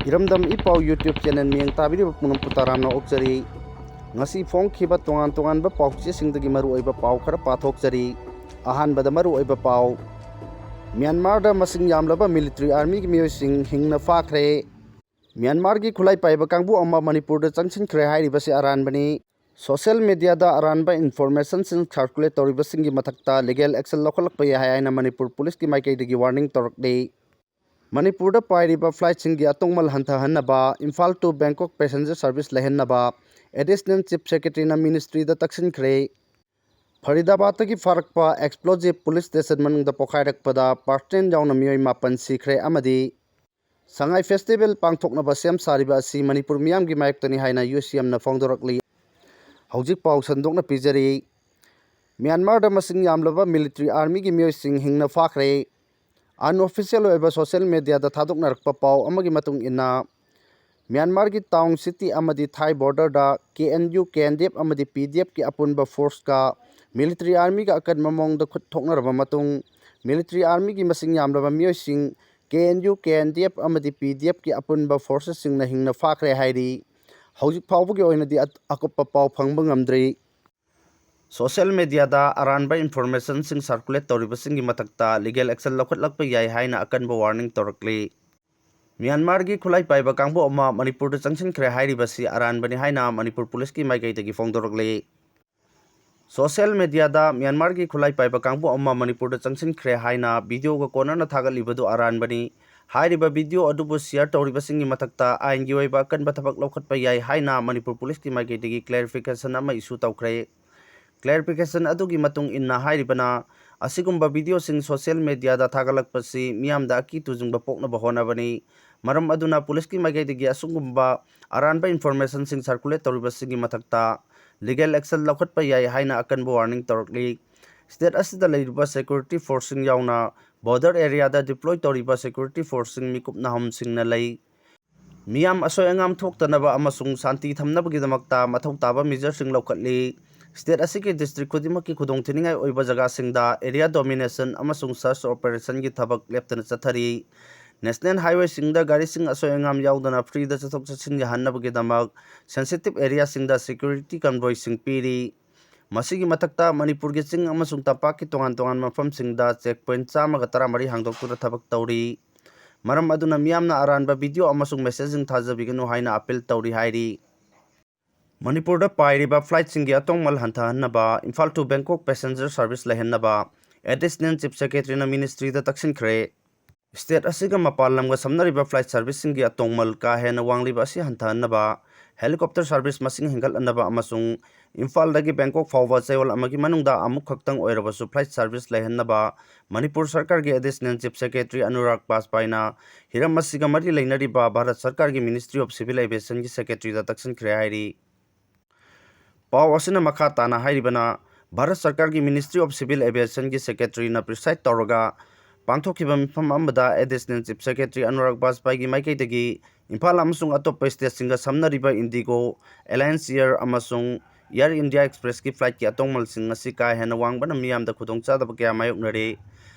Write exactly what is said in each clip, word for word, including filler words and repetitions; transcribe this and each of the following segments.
ꯏꯔꯝꯗꯝ ꯏ ꯄꯥꯎ YouTube channel ꯃꯤꯠꯌꯦꯡ ꯇꯥꯕꯤꯔꯤꯕ ꯄꯨꯝꯅꯃꯛꯄꯨ ꯇꯔꯥꯝꯅ ꯑꯣꯛꯆꯔꯤ꯫ ꯉꯁꯤ ꯐꯣꯡꯈꯤꯕ ꯇꯣꯉꯥꯟ ꯇꯣꯉꯥꯟꯕ ꯄꯥꯎꯆꯦꯁꯤꯡꯗꯒꯤ ꯃꯔꯨꯑꯣꯏꯕ ꯄꯥꯎ ꯈꯔ ꯄꯥꯊꯣꯛꯆꯔꯤ꯫ ꯑꯍꯥꯟꯕꯗ ꯃꯔꯨꯑꯣꯏꯕ ꯄꯥꯎ꯫ ꯃ꯭ꯌꯥꯟꯃꯥꯔꯗ ꯃꯁꯤꯡ ꯌꯥꯝꯂꯕ military armyꯒꯤ ꯃꯤꯑꯣꯏꯁꯤꯡ ꯍꯤꯡꯅ ꯐꯥꯈ꯭ꯔꯦ꯫ ꯃ꯭ꯌꯥꯟꯃꯥꯔꯒꯤ ꯈꯨꯠꯂꯥꯏ ꯄꯥꯏꯕ ꯀꯥꯡꯕꯨ ꯑꯃ ꯃꯅꯤꯄꯨꯔꯗ ꯆꯪꯁꯤꯟꯈ꯭ꯔꯦ ꯍꯥꯏꯔꯤꯕꯁꯤ ꯑꯔꯥꯟꯕꯅꯤ꯫ Social mediaꯗ ꯑꯔꯥꯟꯕ informationꯁꯤꯡ circulate ꯇꯧꯔꯤꯕꯁꯤꯡꯒꯤ ꯃꯊꯛꯇ legal action ꯂꯧꯈꯠꯂꯛꯄ ꯌꯥꯏ ꯍꯥꯏꯅ ꯃꯅꯤꯄꯨꯔ ꯄꯨꯂꯤꯁꯀꯤ ꯃꯥꯏꯀꯩꯗꯒꯤ warning ꯇꯧꯔꯛꯂꯤ꯫ ꯃꯅꯤꯄꯨꯔꯗ ꯄꯥꯏꯔꯤꯕ flightꯁꯤꯡꯒꯤ ꯑꯇꯣꯡꯃꯜ ꯍꯟꯊꯍꯟꯅꯕ, Imphal to Bangkok passenger service ꯂꯩꯍꯟꯅꯕ additional chief secretaryꯅ ministryꯗ ꯇꯛꯁꯤꯟꯈ꯭ꯔꯦ꯫ ꯐꯔꯤꯗꯥꯕꯥꯗꯇꯒꯤ ꯐꯥꯔꯛꯄ explosive police station ꯃꯅꯨꯡꯗ ꯄꯣꯈꯥꯏꯔꯛꯄꯗ personal ꯌꯥꯎꯅ ꯃꯤꯑꯣꯏ ꯃꯥꯄꯟ ꯁꯤꯈ꯭ꯔꯦ ꯑꯃꯗꯤ ꯁꯉꯥꯏ festival ꯄꯥꯡꯊꯣꯛꯅꯕ ꯁꯦꯝ ꯁꯥꯔꯤꯕ ꯑꯁꯤ ꯃꯅꯤꯄꯨꯔ ꯃꯤꯌꯥꯝꯒꯤ ꯃꯥꯌꯣꯛꯇꯅꯤ ꯍꯥꯏꯅ UCMꯅ ꯐꯣꯡꯗꯣꯔꯛꯂꯤ꯫ ꯍꯧꯖꯤꯛ ꯄꯥꯎ ꯁꯟꯗꯣꯛꯅ ꯄꯤꯖꯔꯤ꯫ ꯃ꯭ꯌꯥꯟꯃꯥꯔꯗ ꯃꯁꯤꯡ ꯌꯥꯝꯂꯕ military armyꯒꯤ ꯃꯤꯑꯣꯏꯁꯤꯡ ꯍꯤꯡꯅ ꯐꯥꯈ꯭ꯔꯦ꯫ Unofficial ꯑꯣꯏꯕ social mediaꯗ ꯊꯥꯗꯣꯛꯅꯔꯛꯄ ꯄꯥꯎ ꯑꯃꯒꯤ ꯃꯇꯨꯡ ꯏꯟꯅ, ꯃ꯭ꯌꯥꯟꯃꯥꯔꯒꯤ town city ꯑꯃꯗꯤ ꯊꯥꯏ borderꯗ KNU, KNDF ꯑꯃꯗꯤ PDFꯀꯤ ꯑꯄꯨꯟꯕ forceꯀ military armyꯒ ꯑꯀꯟꯕ ꯃꯑꯣꯡꯗ ꯈꯨꯠ ꯊꯣꯛꯅꯔꯕ ꯃꯇꯨꯡ, military armyꯒꯤ ꯃꯁꯤꯡ ꯌꯥꯝꯂꯕ ꯃꯤꯑꯣꯏꯁꯤꯡ KNU, KNDF ꯑꯃꯗꯤ PDFꯀꯤ ꯑꯄꯨꯟꯕ forcesꯁꯤꯡꯅ ꯍꯤꯡꯅ ꯐꯥꯈ꯭ꯔꯦ ꯍꯥꯏꯔꯤ꯫ ꯍꯧꯖꯤꯛ ꯐꯥꯎꯕꯒꯤ ꯑꯣꯏꯅꯗꯤ ꯑꯠ-, ꯑꯀꯨꯞꯄ ꯄꯥꯎ ꯐꯪꯕ ꯉꯝꯗ꯭ꯔꯤ꯫ Social mediaꯗ ꯑꯔꯥꯟꯕ informationꯁꯤꯡ circulate ꯇꯧꯔꯤꯕꯁꯤꯡꯒꯤ ꯃꯊꯛꯇ legal action ꯂꯧꯈꯠꯂꯛꯄ ꯌꯥꯏ ꯍꯥꯏꯅ ꯑꯀꯟꯕ warning ꯇꯧꯔꯛꯂꯤ꯫ ꯃ꯭ꯌꯥꯟꯃꯥꯔꯒꯤ ꯈꯨꯠꯂꯥꯏ ꯄꯥꯏꯕ ꯀꯥꯡꯕꯨ ꯑꯃ ꯃꯅꯤꯄꯨꯔꯗ ꯆꯪꯁꯤꯟꯈ꯭ꯔꯦ ꯍꯥꯏꯔꯤꯕꯁꯤ ꯑꯔꯥꯟꯕꯅꯤ ꯍꯥꯏꯅ ꯃꯅꯤꯄꯨꯔ ꯄꯨꯂꯤꯁꯀꯤ ꯃꯥꯏꯀꯩꯗꯒꯤ ꯐꯣꯡꯗꯣꯔꯛꯂꯤ꯫ Social mediaꯗ ꯃ꯭ꯌꯥꯟꯃꯥꯔꯒꯤ ꯈꯨꯠꯂꯥꯏ ꯄꯥꯏꯕ ꯀꯥꯡꯕꯨ ꯑꯃ ꯃꯅꯤꯄꯨꯔꯗ ꯆꯪꯁꯤꯟꯈ꯭ꯔꯦ ꯍꯥꯏꯅ videoꯒ ꯀꯣꯟꯅꯅ ꯊꯥꯒꯠꯂꯤꯕꯗꯨ ꯑꯔꯥꯟꯕꯅꯤ꯫ ꯍꯥꯏꯔꯤꯕ video ꯑꯗꯨꯕꯨ share ꯇꯧꯔꯤꯕꯁꯤꯡꯒꯤ ꯃꯊꯛꯇ ꯑꯥꯏꯟꯒꯤ ꯑꯣꯏꯕ ꯑꯀꯟꯕ ꯊꯕꯛ ꯂꯧꯈꯠꯄ ꯌꯥꯏ ꯍꯥꯏꯅ ꯃꯅꯤꯄꯨꯔ ꯄꯨꯂꯤꯁꯀꯤ ꯃꯥꯏꯀꯩꯗꯒꯤ clarification ꯑꯃ issue ꯇꯧꯈ꯭ꯔꯦ꯫ Clarification ꯑꯗꯨꯒꯤ ꯃꯇꯨꯡ ꯏꯟꯅ ꯍꯥꯏꯔꯤꯕꯅ, ꯑꯁꯤꯒꯨꯝꯕ videoꯁꯤꯡ social mediaꯗ ꯊꯥꯒꯠꯂꯛꯄꯁꯤ ꯃꯤꯌꯥꯝꯗ ꯑꯀꯤ ꯇꯨꯖꯨꯡꯕ ꯄꯣꯛꯅꯕ ꯍꯣꯠꯅꯕꯅꯤ꯫ ꯃꯔꯝ ꯑꯗꯨꯅ ꯄꯨꯂꯤꯁꯀꯤ ꯃꯥꯏꯀꯩꯗꯒꯤ ꯑꯁꯤꯒꯨꯝꯕ ꯑꯔꯥꯟꯕ informationꯁꯤꯡ circulate ꯇꯧꯔꯤꯕꯁꯤꯡꯒꯤ ꯃꯊꯛꯇ legal action ꯂꯧꯈꯠꯄ ꯌꯥꯏ ꯍꯥꯏꯅ ꯑꯀꯟꯕ warning ꯇꯧꯔꯛꯂꯤ꯫ State ꯑꯁꯤꯗ ꯂꯩꯔꯤꯕ security forceꯁꯤꯡ ꯌꯥꯎꯅ border areaꯗ deploy ꯇꯧꯔꯤꯕ security forceꯁꯤꯡ ꯃꯤꯀꯨꯞ ꯅꯥꯍꯨꯝꯁꯤꯡꯅ ꯂꯩ꯫ ꯃꯤꯌꯥꯝ ꯑꯁꯣꯏ ꯑꯉꯥꯝ ꯊꯣꯛꯇꯅꯕ ꯑꯃꯁꯨꯡ ꯁꯥꯟꯇꯤ ꯊꯝꯅꯕꯒꯤꯗꯃꯛꯇ ꯃꯊꯧ ꯇꯥꯕ measureꯁꯤꯡ ꯂꯧꯈꯠꯂꯤ꯫ State ꯑꯁꯤꯒꯤ district ꯈꯨꯗꯤꯡꯃꯛꯀꯤ ꯈꯨꯗꯣꯡꯊꯤꯅꯤꯡꯉꯥꯏ ꯑꯣꯏꯕ ꯖꯒꯥꯁꯤꯡꯗ area domination ꯑꯃꯁꯨꯡ search operationꯒꯤ ꯊꯕꯛ ꯂꯦꯞꯇꯅ ꯆꯠꯊꯔꯤ꯫ ꯅꯦꯁꯅꯦꯜ ꯍꯥꯏꯋꯦꯁꯤꯡꯗ ꯒꯥꯔꯤꯁꯤꯡ ꯑꯁꯣꯏ ꯑꯉꯥꯝ ꯌꯥꯎꯗꯅ ꯐ꯭ꯔꯤꯗ ꯆꯠꯊꯣꯛ ꯆꯠꯁꯤꯟ ꯌꯥꯍꯟꯅꯕꯒꯤꯗꯃꯛ ꯁꯦꯟꯁꯤꯇꯤꯚ ꯑꯦꯔꯤꯌꯥꯁꯤꯡꯗ ꯁꯦꯀ꯭ꯌꯨꯔꯤꯇꯤ ꯀꯟꯚꯣꯏꯁꯤꯡ ꯄꯤꯔꯤ꯫ ꯃꯁꯤꯒꯤ ꯃꯊꯛꯇ ꯃꯅꯤꯄꯨꯔꯒꯤ ꯆꯤꯡ ꯑꯃꯁꯨꯡ ꯇꯝꯄꯥꯛꯀꯤ ꯇꯣꯉꯥꯟ ꯇꯣꯉꯥꯟꯕ ꯃꯐꯝꯁꯤꯡꯗ ꯆꯦꯛ ꯄꯣꯏꯟꯠ ꯆꯥꯝꯃꯒ ꯇꯔꯥꯃꯔꯤ ꯍꯥꯡꯗꯣꯛꯇꯨꯅ ꯊꯕꯛ ꯇꯧꯔꯤ꯫ ꯃꯔꯝ ꯑꯗꯨꯅ ꯃꯤꯌꯥꯝꯅ ꯑꯔꯥꯟꯕ ꯚꯤꯗꯤꯑꯣ ꯑꯃꯁꯨꯡ ꯃꯦꯁꯦꯖꯁꯤꯡ ꯊꯥꯖꯕꯤꯒꯅꯨ ꯍꯥꯏꯅ ꯑꯄꯤꯜ ꯇꯧꯔꯤ ꯍꯥꯏꯔꯤ꯫ ꯃꯅꯤꯄꯨꯔꯗ ꯄꯥꯏꯔꯤꯕ ꯐ꯭ꯂꯥꯏꯠꯁꯤꯡꯒꯤ ꯑꯇꯣꯡꯃꯜ ꯍꯟꯊꯍꯟꯅꯕ, Imphal to Bangkok passenger service ꯂꯩꯍꯟꯅꯕ ꯑꯦꯗꯤꯁꯅꯦꯜ ꯆꯤꯐ ꯁꯦꯀ꯭ꯔꯦꯇꯔꯤꯅ ꯃꯤꯅꯤꯁꯇ꯭ꯔꯤꯗ ꯇꯛꯁꯤꯟꯈ꯭ꯔꯦ꯫ ꯁ꯭ꯇꯦꯠ ꯑꯁꯤꯒ ꯃꯄꯥꯟ ꯂꯝꯒ ꯁꯝꯅꯔꯤꯕ ꯐ꯭ꯂꯥꯏꯠ ꯁꯥꯔꯚꯤꯁꯁꯤꯡꯒꯤ ꯑꯇꯣꯡꯃꯜ ꯀꯥ ꯍꯦꯟꯅ ꯋꯥꯡꯂꯤꯕ ꯑꯁꯤ ꯍꯟꯊꯍꯟꯅꯕ, ꯍꯦꯂꯤꯀꯣꯞꯇꯔ ꯁꯥꯔꯚꯤꯁ ꯃꯁꯤꯡ ꯍꯦꯟꯒꯠꯍꯟꯅꯕ ꯑꯃꯁꯨꯡ ꯏꯝꯐꯥꯜꯗꯒꯤ ꯕꯦꯡꯀꯣꯛ ꯐꯥꯎꯕ ꯆꯌꯣꯜ ꯑꯃꯒꯤ ꯃꯅꯨꯡꯗ ꯑꯃꯨꯛ ꯈꯛꯇꯪ ꯑꯣꯏꯔꯕꯁꯨ ꯐ꯭ꯂꯥꯏꯠ ꯁꯥꯔꯚꯤꯁ ꯂꯩꯍꯟꯅꯕ ꯃꯅꯤꯄꯨꯔ ꯁꯔꯀꯥꯔꯒꯤ ꯑꯦꯗꯤꯁꯅꯦꯜ ꯆꯤꯐ ꯁꯦꯀ꯭ꯔꯦꯇꯔꯤ ꯑꯅꯨꯔꯥꯒ ꯕꯥꯖꯄꯥꯏꯅ ꯍꯤꯔꯝ ꯑꯁꯤꯒ ꯃꯔꯤ ꯂꯩꯅꯔꯤꯕ ꯚꯥꯔꯠ ꯁꯔꯀꯥꯔꯒꯤ ꯃꯤꯅꯤꯁꯇ꯭ꯔꯤ ꯑꯣꯐ ꯁꯤꯚꯤꯜ ꯑꯦꯚꯤꯌꯦꯁꯟꯒꯤ ꯁꯦꯀ꯭ꯔꯦꯇꯔꯤꯗ ꯇꯛꯁꯤꯟꯈ꯭ꯔꯦ ꯍꯥꯏꯔꯤ꯫ ꯄꯥꯎ ꯑꯁꯤꯅ ꯃꯈꯥ ꯇꯥꯅ ꯍꯥꯏꯔꯤꯕꯅ, ꯚꯥꯔꯠ ꯁꯔꯀꯥꯔꯒꯤ ꯃꯤꯅꯤꯁꯇ꯭ꯔꯤ ꯑꯣꯐ ꯁꯤꯚꯤꯜ ꯑꯦꯚꯤꯌꯦꯁꯟꯒꯤ ꯁꯦꯀ꯭ꯔꯦꯇꯔꯤꯅ ꯄ꯭ꯔꯤꯁꯥꯏꯗ ꯇꯧꯔꯒ ꯄꯥꯡꯊꯣꯛꯈꯤꯕ ꯃꯤꯐꯝ ꯑꯃꯗ ꯑꯦꯗꯤꯁꯅꯦꯜ ꯆꯤꯐ ꯁꯦꯀ꯭ꯔꯦꯇꯔꯤ ꯑꯅꯨꯔꯥꯒ ꯕꯥꯖꯄꯥꯏꯒꯤ ꯃꯥꯏꯀꯩꯗꯒꯤ ꯏꯝꯐꯥꯜ ꯑꯃꯁꯨꯡ ꯑꯇꯣꯞꯄ ꯁ꯭ꯇꯦꯠꯁꯤꯡꯒ ꯁꯝꯅꯔꯤꯕ ꯏꯟꯗꯤꯒꯣ, ꯑꯦꯂꯥꯌꯟꯁ ꯑꯦꯌꯔ ꯑꯃꯁꯨꯡ ꯑꯦꯌꯔ ꯏꯟꯗꯤꯌꯥ ꯑꯦꯛꯁꯄ꯭ꯔꯦꯁꯀꯤ ꯐ꯭ꯂꯥꯏꯠꯀꯤ ꯑꯇꯣꯡꯃꯜꯁꯤꯡ ꯑꯁꯤ ꯀꯥ ꯍꯦꯟꯅ ꯋꯥꯡꯕꯅ ꯃꯤꯌꯥꯝꯗ ꯈꯨꯗꯣꯡꯆꯥꯗꯕ ꯀꯌꯥ ꯃꯥꯌꯣꯛꯅꯔꯤ꯫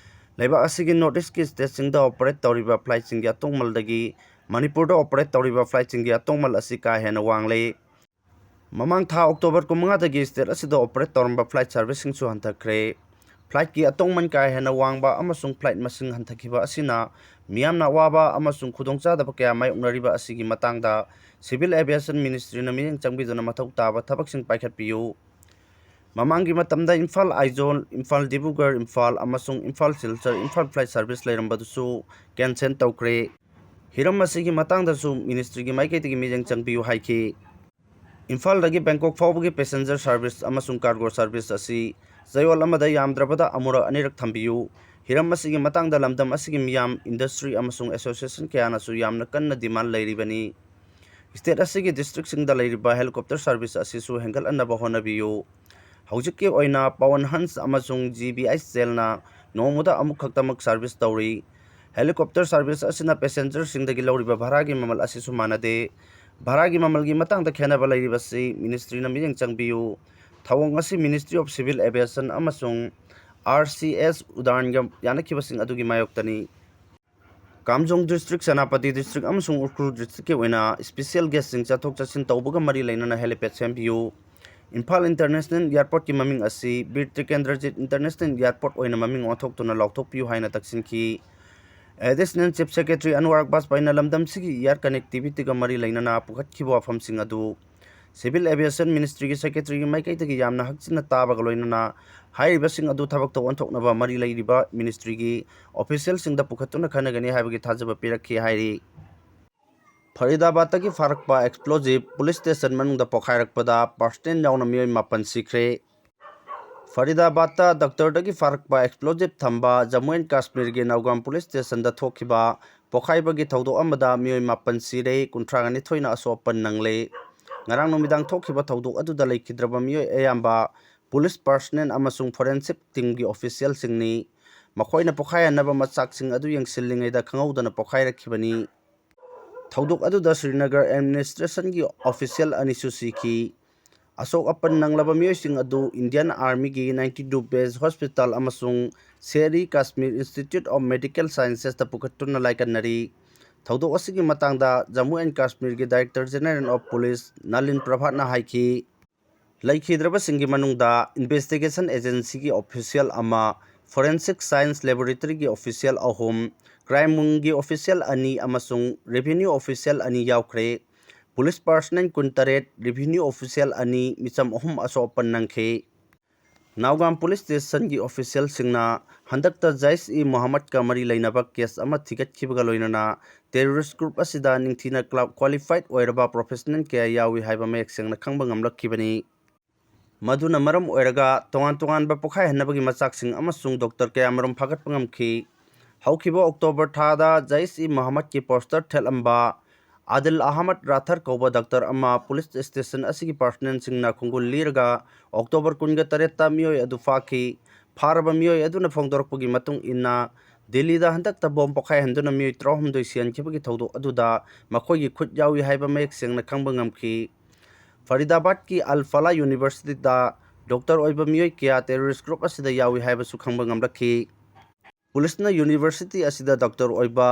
ꯂꯩꯕꯥꯛ ꯑꯁꯤꯒꯤ ꯅꯣꯔꯠ ꯏꯁ꯭ꯠꯀꯤ ꯁ꯭ꯇꯦꯠꯁꯤꯡꯗ ꯑꯣꯄꯔꯦꯠ ꯇꯧꯔꯤꯕ ꯐ꯭ꯂꯥꯏꯠꯁꯤꯡꯒꯤ ꯑꯇꯣꯡꯃꯜꯗꯒꯤ ꯃꯅꯤꯄꯨꯔꯗ ꯑꯣꯄꯔꯦꯠ ꯇꯧꯔꯤꯕ ꯐ꯭ꯂꯥꯏꯠꯁꯤꯡꯒꯤ ꯑꯇꯣꯡꯃꯜ ꯑꯁꯤ ꯀꯥ ꯍꯦꯟꯅ ꯋꯥꯡꯂꯦ꯫ ꯃꯃꯥꯡ ꯊꯥ ꯑꯣꯛꯇꯣꯕꯔ ꯀꯨꯟꯃꯉꯥꯗꯒꯤ ꯁ꯭ꯇꯦꯠ ꯑꯁꯤꯗ ꯑꯣꯄꯔꯦꯠ ꯇꯧꯔꯝꯕ ꯐ꯭ꯂꯥꯏꯠ ꯁꯥꯔꯚꯤꯁꯁꯤꯡꯁꯨ ꯍꯟꯊꯈ꯭ꯔꯦ꯫ ꯐ꯭ꯂꯥꯏꯠꯀꯤ ꯑꯇꯣꯡꯃꯟ ꯀꯥ ꯍꯦꯟꯅ ꯋꯥꯡꯕ ꯑꯃꯁꯨꯡ ꯐ꯭ꯂꯥꯏꯠ ꯃꯁꯤꯡ ꯍꯟꯊꯈꯤꯕ ꯑꯁꯤꯅ ꯃꯤꯌꯥꯝꯅ ꯑꯋꯥꯕ ꯑꯃꯁꯨꯡ ꯈꯨꯗꯣꯡꯆꯥꯗꯕ ꯀꯌꯥ ꯃꯥꯌꯣꯛꯅꯔꯤꯕ ꯑꯁꯤꯒꯤ ꯃꯇꯥꯡꯗ ꯁꯤꯚꯤꯜ ꯑꯦꯚꯤꯌꯦꯁꯟ ꯃꯤꯅꯤꯁꯇ꯭ꯔꯤꯅ ꯃꯤꯠꯌꯦꯡ ꯆꯪꯕꯤꯗꯨꯅ ꯃꯊꯧ ꯇꯥꯕ ꯊꯕꯛꯁꯤꯡ ꯄꯥꯏꯈꯠꯄꯤꯌꯨ꯫ ꯃꯃꯥꯡꯒꯤ ꯃꯇꯝꯗ ꯏꯝꯐꯥꯜ ꯑꯥꯏꯖꯣꯜ, ꯏꯝꯐꯥꯜ ꯗꯤꯕ꯭ꯔꯨꯒꯔ, ꯏꯝꯐꯥꯜ ꯑꯃꯁꯨꯡ ꯏꯝꯐꯥꯜ ꯁꯤꯜꯆꯔ ꯏꯝꯐꯥꯜ ꯐ꯭ꯂꯥꯏꯠ ꯁꯥꯔꯚꯤꯁ ꯂꯩꯔꯝꯕꯗꯨꯁꯨ ꯀꯦꯟꯁꯦꯜ ꯇꯧꯈ꯭ꯔꯦ꯫ ꯍꯤꯔꯝ ꯑꯁꯤꯒꯤ ꯃꯇꯥꯡꯗꯁꯨ ꯃꯤꯅꯤꯁꯇ꯭ꯔꯤꯒꯤ ꯃꯥꯏꯀꯩꯗꯒꯤ ꯃꯤꯠꯌꯦꯡ ꯆꯪꯕꯤꯌꯨ ꯍꯥꯏꯈꯤ꯫ ꯏꯝꯐꯥꯜꯗꯒꯤ ꯕꯦꯡꯀꯣꯛ ꯐꯥꯎꯕꯒꯤ ꯄꯦꯁꯦꯟꯖꯔ ꯁꯥꯔꯚꯤꯁ ꯑꯃꯁꯨꯡ ꯀꯥꯔꯒꯣ ꯁꯥꯔꯚꯤꯁ ꯑꯁꯤ ꯆꯌꯣꯜ ꯑꯃꯗ ꯌꯥꯝꯗ꯭ꯔꯕꯗ ꯑꯃꯨꯔꯛ ꯑꯅꯤꯔꯛ ꯊꯝꯕꯤꯌꯨ꯫ ꯍꯤꯔꯝ ꯑꯁꯤꯒꯤ ꯃꯇꯥꯡꯗ ꯂꯝꯗꯝ ꯑꯁꯤꯒꯤ ꯃꯤꯌꯥꯝ, ꯏꯟꯗꯁꯇ꯭ꯔꯤ ꯑꯃꯁꯨꯡ ꯑꯦꯁꯣꯁꯤꯌꯦꯁꯟ ꯀꯌꯥꯅꯁꯨ ꯌꯥꯝꯅ ꯀꯟꯅ ꯗꯤꯃꯥꯟ ꯂꯩꯔꯤꯕꯅꯤ꯫ ꯁ꯭ꯇꯦꯠ ꯑꯁꯤꯒꯤ ꯗꯤꯁꯇ꯭ꯔꯤꯛꯁꯤꯡꯗ ꯂꯩꯔꯤꯕ ꯍꯦꯂꯤꯀꯣꯞꯇꯔ ꯁꯥꯔꯚꯤꯁ ꯑꯁꯤꯁꯨ ꯍꯦꯟꯒꯠꯍꯟꯅꯕ ꯍꯣꯠꯅꯕꯤꯌꯨ꯫ ꯍꯧꯖꯤꯛꯀꯤ ꯑꯣꯏꯅ ꯄꯋꯟ ꯍꯟꯁ ꯑꯃꯁꯨꯡ ꯖꯤ ꯕꯤ ꯑꯩꯆ ꯑꯦꯜꯅ ꯅꯣꯡꯃꯗ ꯑꯃꯨꯛ ꯈꯛꯇꯃꯛ ꯁꯥꯔꯚꯤꯁ ꯇꯧꯔꯤ꯫ ꯍꯦꯂꯤꯀꯣꯞꯇꯔ ꯁꯥꯔꯚꯤꯁ ꯑꯁꯤꯅ ꯄꯦꯁꯦꯟꯖꯔꯁꯤꯡꯗꯒꯤ ꯂꯧꯔꯤꯕ ꯚꯔꯥꯒꯤ ꯃꯃꯜ ꯑꯁꯤꯁꯨ ꯃꯥꯟꯅꯗꯦ꯫ ꯚꯔꯥꯒꯤ ꯃꯃꯜꯒꯤ ꯃꯇꯥꯡꯗ ꯈꯦꯟꯅꯕ ꯂꯩꯔꯤꯕꯁꯤ ꯃꯤꯅꯤꯁꯇ꯭ꯔꯤꯅ ꯃꯤꯠꯌꯦꯡ ꯆꯪꯕꯤꯌꯨ꯫ ꯊꯧꯑꯣꯡ ꯑꯁꯤ ꯃꯤꯅꯤꯁꯇ꯭ꯔꯤ ꯑꯣꯐ ꯁꯤꯚꯤꯜ ꯑꯦꯚꯤꯌꯦꯁꯟ ꯑꯃꯁꯨꯡ ꯑꯥꯔ ꯁꯤ ꯑꯦꯁ ꯎꯗꯥꯟꯒ ꯌꯥꯅꯈꯤꯕꯁꯤꯡ ꯑꯗꯨꯒꯤ ꯃꯥꯌꯣꯛꯇꯅꯤ꯫ ꯀꯥꯝꯖꯣꯡ ꯗꯤꯁꯇ꯭ꯔꯤꯛ, ꯁꯦꯅꯥꯄꯇꯤ ꯗꯤꯁꯇ꯭ꯔꯤꯛ ꯑꯃꯁꯨꯡ ꯎꯈ꯭ꯔꯨꯜ ꯗꯤꯁꯇ꯭ꯔꯤꯛꯀꯤ ꯑꯣꯏꯅ ꯏꯁꯄꯤꯁꯦꯜ ꯒꯦꯁꯁꯤꯡ ꯆꯠꯊꯣꯛ ꯆꯠꯁꯤꯟ ꯇꯧꯕꯒ ꯃꯔꯤ ꯂꯩꯅꯅ ꯍꯦꯂꯤꯄꯦꯗ ꯁꯦꯝꯕꯤꯌꯨ꯫ ꯏꯝꯐꯥꯜ ꯏꯟꯇꯔꯅꯦꯁꯅꯦꯜ ꯏꯌꯥꯔꯄꯣꯔꯠꯀꯤ ꯃꯃꯤꯡ ꯑꯁꯤ ꯕꯤꯔ ꯇ꯭ꯔꯤꯀꯦꯟꯗ꯭ꯔꯖꯤꯠ ꯏꯟꯇꯔꯅꯦꯁꯅꯦꯜ ꯏꯌꯥꯔꯄꯣꯔꯠ ꯑꯣꯏꯅ ꯃꯃꯤꯡ ꯑꯣꯟꯊꯣꯛꯇꯨꯅ ꯂꯥꯎꯊꯣꯛꯄꯤꯌꯨ ꯍꯥꯏꯅ ꯇꯛꯁꯤꯟꯈꯤ꯫ Additional chief secretary Anurag ꯕꯥꯖꯄꯥꯏꯅ ꯂꯝꯗꯝꯁꯤꯒꯤ year ꯀꯅꯦꯛꯇꯤꯚꯤꯇꯤꯒ ꯃꯔꯤ ꯂꯩꯅꯅ ꯄꯨꯈꯠꯈꯤꯕ ꯋꯥꯐꯝꯁꯤꯡ ꯑꯗꯨ ꯁꯤꯚꯤꯜ ꯑꯦꯚꯤꯌꯦꯁꯟ ꯃꯤꯅꯤꯁꯇ꯭ꯔꯤꯒꯤ ꯁꯦꯀ꯭ꯔꯦꯇꯔꯤꯒꯤ ꯃꯥꯏꯀꯩꯗꯒꯤ ꯌꯥꯝꯅ ꯍꯛꯆꯤꯟꯅ ꯇꯥꯕꯒ ꯂꯣꯏꯅꯅ ꯍꯥꯏꯔꯤꯕꯁꯤꯡ ꯑꯗꯨ ꯊꯕꯛꯇ ꯑꯣꯟꯊꯣꯛꯅꯕ ꯃꯔꯤ ꯂꯩꯔꯤꯕ ꯃꯤꯅꯤꯁꯇ꯭ꯔꯤꯒꯤ ꯑꯣꯐꯤꯁꯤꯌꯦꯜꯁꯤꯡꯗ ꯄꯨꯈꯠꯇꯨꯅ ꯈꯟꯅꯒꯅꯤ ꯍꯥꯏꯕꯒꯤ ꯊꯥꯖꯕ ꯄꯤꯔꯛꯈꯤ ꯍꯥꯏꯔꯤ꯫ ꯐꯔꯤꯗꯥꯕꯥꯗꯇꯒꯤ ꯐꯥꯔꯛꯄ ꯑꯦꯛꯁꯄ꯭ꯂꯣꯖꯤꯞ ꯄꯨꯂꯤꯁ ꯁ꯭ꯇꯦꯁꯟ ꯃꯅꯨꯡꯗ ꯄꯣꯈꯥꯏꯔꯛꯄꯗ ꯄꯥꯔꯁꯅꯦꯜ ꯌꯥꯎꯅ ꯃꯤꯑꯣꯏ ꯃꯥꯄꯟ ꯁꯤꯈ꯭ꯔꯦ꯫ ꯐꯔꯤꯗꯥꯕꯥꯗꯇ ꯗꯥꯛꯇꯔꯗꯒꯤ ꯐꯥꯔꯛꯄ ꯑꯦꯛꯁꯄ꯭ꯂꯣꯖꯤꯞ ꯊꯝꯕ ꯖꯝꯃꯨ ꯑꯦꯟ ꯀꯥꯁꯃꯤꯔꯒꯤ ꯅꯧꯒꯥꯝ ꯄꯨꯂꯤꯁ ꯁ꯭ꯇꯦꯁꯟꯗ ꯊꯣꯛꯈꯤꯕ ꯄꯣꯈꯥꯏꯕꯒꯤ ꯊꯧꯗꯣꯛ ꯑꯃꯗ ꯃꯤꯑꯣꯏ ꯃꯥꯄꯟ ꯁꯤꯔꯦ, ꯀꯨꯟꯊ꯭ꯔꯥ ꯅꯤꯊꯣꯏꯅ ꯑꯁꯣꯛ ꯑꯄꯟ ꯅꯪꯂꯦ꯫ ꯉꯔꯥꯡ ꯅꯨꯃꯤꯗꯥꯡ ꯊꯣꯛꯈꯤꯕ ꯊꯧꯗꯣꯛ ꯑꯗꯨꯗ ꯂꯩꯈꯤꯗ꯭ꯔꯕ ꯃꯤꯑꯣꯏ ꯑꯌꯥꯝꯕ ꯄꯨꯂꯤꯁ ꯄꯥꯔꯁꯅꯦꯜ ꯑꯃꯁꯨꯡ ꯐꯣꯔꯦꯟꯁꯤꯛ ꯇꯤꯝꯒꯤ ꯑꯣꯐꯤꯁꯤꯌꯦꯜꯁꯤꯡꯅꯤ꯫ ꯃꯈꯣꯏꯅ ꯄꯣꯈꯥꯏꯍꯟꯅꯕ ꯃꯆꯥꯛꯁꯤꯡ ꯑꯗꯨ ꯌꯦꯡꯁꯤꯜꯂꯤꯉꯩꯗ ꯈꯪꯍꯧꯗꯅ ꯄꯣꯈꯥꯏꯔꯛꯈꯤꯕꯅꯤ꯫ ꯊꯧꯗꯣꯛ ꯑꯗꯨꯗ ꯁ꯭ꯔꯤꯅꯒꯔ ꯑꯦꯗꯃꯤꯅꯤꯁꯇ꯭ꯔꯦꯁꯟꯒꯤ ꯑꯣꯐꯤꯁꯤꯌꯦꯜ ꯑꯅꯤꯁꯨ ꯁꯤꯈꯤ꯫ ꯑꯁꯣꯛ ꯑꯄꯟ ꯅꯪꯂꯕ ꯃꯤꯑꯣꯏꯁꯤꯡ ꯑꯗꯨ ꯏꯟꯗꯤꯌꯟ ꯑꯥꯔꯃꯤꯒꯤ ꯅꯥꯏꯟꯇꯤ ꯇꯨ ꯕꯦꯁ ꯍꯣꯁꯄꯤꯇꯥꯜ ꯑꯃꯁꯨꯡ ꯁꯦꯔ-ꯏ-ꯀꯥꯁꯃꯤꯔ ꯏꯟꯁꯇꯤꯇ꯭ꯌꯨꯠ ꯑꯣꯐ ꯃꯦꯗꯤꯀꯦꯜ ꯁꯥꯏꯟꯁꯦꯁꯇ ꯄꯨꯈꯠꯇꯨꯅ ꯂꯥꯏꯀꯠꯅꯔꯤ꯫ ꯊꯧꯗꯣꯛ ꯑꯁꯤꯒꯤ ꯃꯇꯥꯡꯗ ꯖꯝꯃꯨ ꯑꯦꯟ ꯀꯥꯁꯃꯤꯔꯒꯤ director general of police Nalin ꯄ꯭ꯔꯚꯥꯠꯅ ꯍꯥꯏꯈꯤ, ꯂꯩꯈꯤꯗ꯭ꯔꯕꯁꯤꯡꯒꯤ ꯃꯅꯨꯡꯗ ꯏꯟꯚꯦꯁꯇꯤꯒꯦꯁꯟ ꯑꯦꯖꯦꯟꯁꯤꯒꯤ ꯑꯣꯐꯤꯁꯤꯌꯦꯜ ꯑꯃ, ꯐꯣꯔꯦꯟꯁꯤꯛ ꯁꯥꯏꯟꯁ ꯂꯦꯕꯣꯔꯦꯇꯔꯤꯒꯤ ꯑꯣꯐꯤꯁꯤꯌꯦꯜ ꯑꯍꯨꯝ, ꯀ꯭ꯔꯥꯏꯝ ꯋꯤꯡꯒꯤ ꯑꯣꯐꯤꯁꯤꯌꯦꯜ ꯑꯅꯤ ꯑꯃꯁꯨꯡ ꯔꯦꯚꯤꯅ꯭ꯌꯨ ꯑꯣꯐꯤꯁꯤꯌꯦꯜ ꯑꯅꯤ ꯌꯥꯎꯈ꯭ꯔꯦ꯫ ꯄꯨꯂꯤꯁ ꯄꯥꯔꯁꯅꯦꯜ ꯀꯨꯟꯇꯔꯦꯠ, ꯔꯦꯚꯤꯅ꯭ꯌꯨ ꯑꯣꯐꯤꯁꯤꯌꯦꯜ ꯑꯅꯤ, ꯃꯤꯆꯝ ꯑꯍꯨꯝ ꯑꯁꯣꯛ ꯑꯄꯟ ꯅꯪꯈꯤ꯫ ꯅꯥꯎꯒꯥꯝ ꯄꯨꯂꯤꯁ ꯁ꯭ꯇꯦꯁꯟꯒꯤ ꯑꯣꯐꯤꯁꯤꯌꯦꯜꯁꯤꯡꯅ ꯍꯟꯗꯛꯇ ꯖꯩꯁ-ꯏ-ꯃꯣꯍꯝꯃꯗꯀ ꯃꯔꯤ ꯂꯩꯅꯕ ꯀꯦꯁ ꯑꯃ ꯊꯤꯒꯠꯈꯤꯕꯒ ꯂꯣꯏꯅꯅ ꯇꯦꯔꯣꯔꯤꯁ ꯒ꯭ꯔꯨꯞ ꯑꯁꯤꯗ ꯅꯤꯡꯊꯤꯅ ꯀ꯭ꯂꯥ-, ꯀ꯭ꯋꯥꯂꯤꯐꯥꯏꯗ ꯑꯣꯏꯔꯕ ꯄ꯭ꯔꯣꯐꯦꯁꯅꯦꯜ ꯀꯌꯥ ꯌꯥꯎꯏ ꯍꯥꯏꯕ ꯃꯌꯦꯛ ꯁꯦꯡꯅ ꯈꯪꯕ ꯉꯝꯂꯛꯈꯤꯕꯅꯤ꯫ ꯃꯗꯨꯅ ꯃꯔꯝ ꯑꯣꯏꯔꯒ ꯇꯣꯉꯥꯟ ꯇꯣꯉꯥꯟꯕ ꯄꯣꯈꯥꯏꯍꯟꯅꯕꯒꯤ ꯃꯆꯥꯛꯁꯤꯡ ꯑꯃꯁꯨꯡ ꯗꯣꯛꯇꯔ ꯀꯌꯥꯃꯔꯨꯝ ꯐꯥꯒꯠꯄ ꯉꯝꯈꯤ꯫ ꯍꯧꯈꯤꯕ ꯑꯣꯛꯇꯣꯕꯔ ꯊꯥꯗ ꯖꯩꯁ-ꯏ-ꯃꯣꯍꯝꯃꯗꯀꯤ ꯄꯣꯁꯇꯔ ꯊꯦꯠꯂꯝꯕ ꯑꯥꯗꯤꯜ ꯑꯍꯃꯗ ꯔꯥꯊꯔ ꯀꯧꯕ ꯗꯥꯛꯇꯔ ꯑꯃ ꯄꯨꯂꯤꯁ ꯁ꯭ꯇꯦꯁꯟ ꯑꯁꯤꯒꯤ ꯄꯥꯔꯁꯅꯦꯜꯁꯤꯡꯅ ꯈꯣꯡꯒꯨꯜ ꯂꯤꯔꯒ ꯑꯣꯛꯇꯣꯕꯔ ꯀꯨꯟꯒ ꯇꯔꯦꯠꯇ ꯃꯤꯑꯣꯏ ꯑꯗꯨ ꯐꯥꯈꯤ꯫ ꯐꯥꯔꯕ ꯃꯤꯑꯣꯏ ꯑꯗꯨꯅ ꯐꯣꯡꯗꯣꯔꯛꯄꯒꯤ ꯃꯇꯨꯡ ꯏꯟꯅ, ꯗꯤꯜꯂꯤꯗ ꯍꯟꯗꯛꯇ ꯕꯣꯝ ꯄꯣꯈꯥꯏꯍꯟꯗꯨꯅ ꯃꯤꯑꯣꯏ ꯇꯔꯥꯍꯨꯝꯗꯣꯏ ꯁꯤꯍꯟꯈꯤꯕꯒꯤ ꯊꯧꯗꯣꯛ ꯑꯗꯨꯗ ꯃꯈꯣꯏꯒꯤ ꯈꯨꯠ ꯌꯥꯎꯏ ꯍꯥꯏꯕ ꯃꯌꯦꯛ ꯁꯦꯡꯅ ꯈꯪꯕ ꯉꯝꯈꯤ꯫ ꯐꯔꯤꯗꯥꯕꯥꯗꯀꯤ ꯑꯜ ꯐꯂꯥ ꯌꯨꯅꯤꯚꯔꯁꯤꯇꯤꯗ ꯗꯣꯛꯇꯔ ꯑꯣꯏꯕ ꯃꯤꯑꯣꯏ ꯀꯌꯥ ꯇꯦꯔꯣꯔꯤꯁ ꯒ꯭ꯔꯨꯞ ꯑꯁꯤꯗ ꯌꯥꯎꯏ ꯍꯥꯏꯕꯁꯨ ꯈꯪꯕ ꯉꯝꯂꯛꯈꯤ꯫ ꯄꯨꯂꯤꯁꯅ ꯌꯨꯅꯤꯚꯔꯁꯤꯇꯤ ꯑꯁꯤꯗ ꯗꯣꯛꯇꯔ ꯑꯣꯏꯕ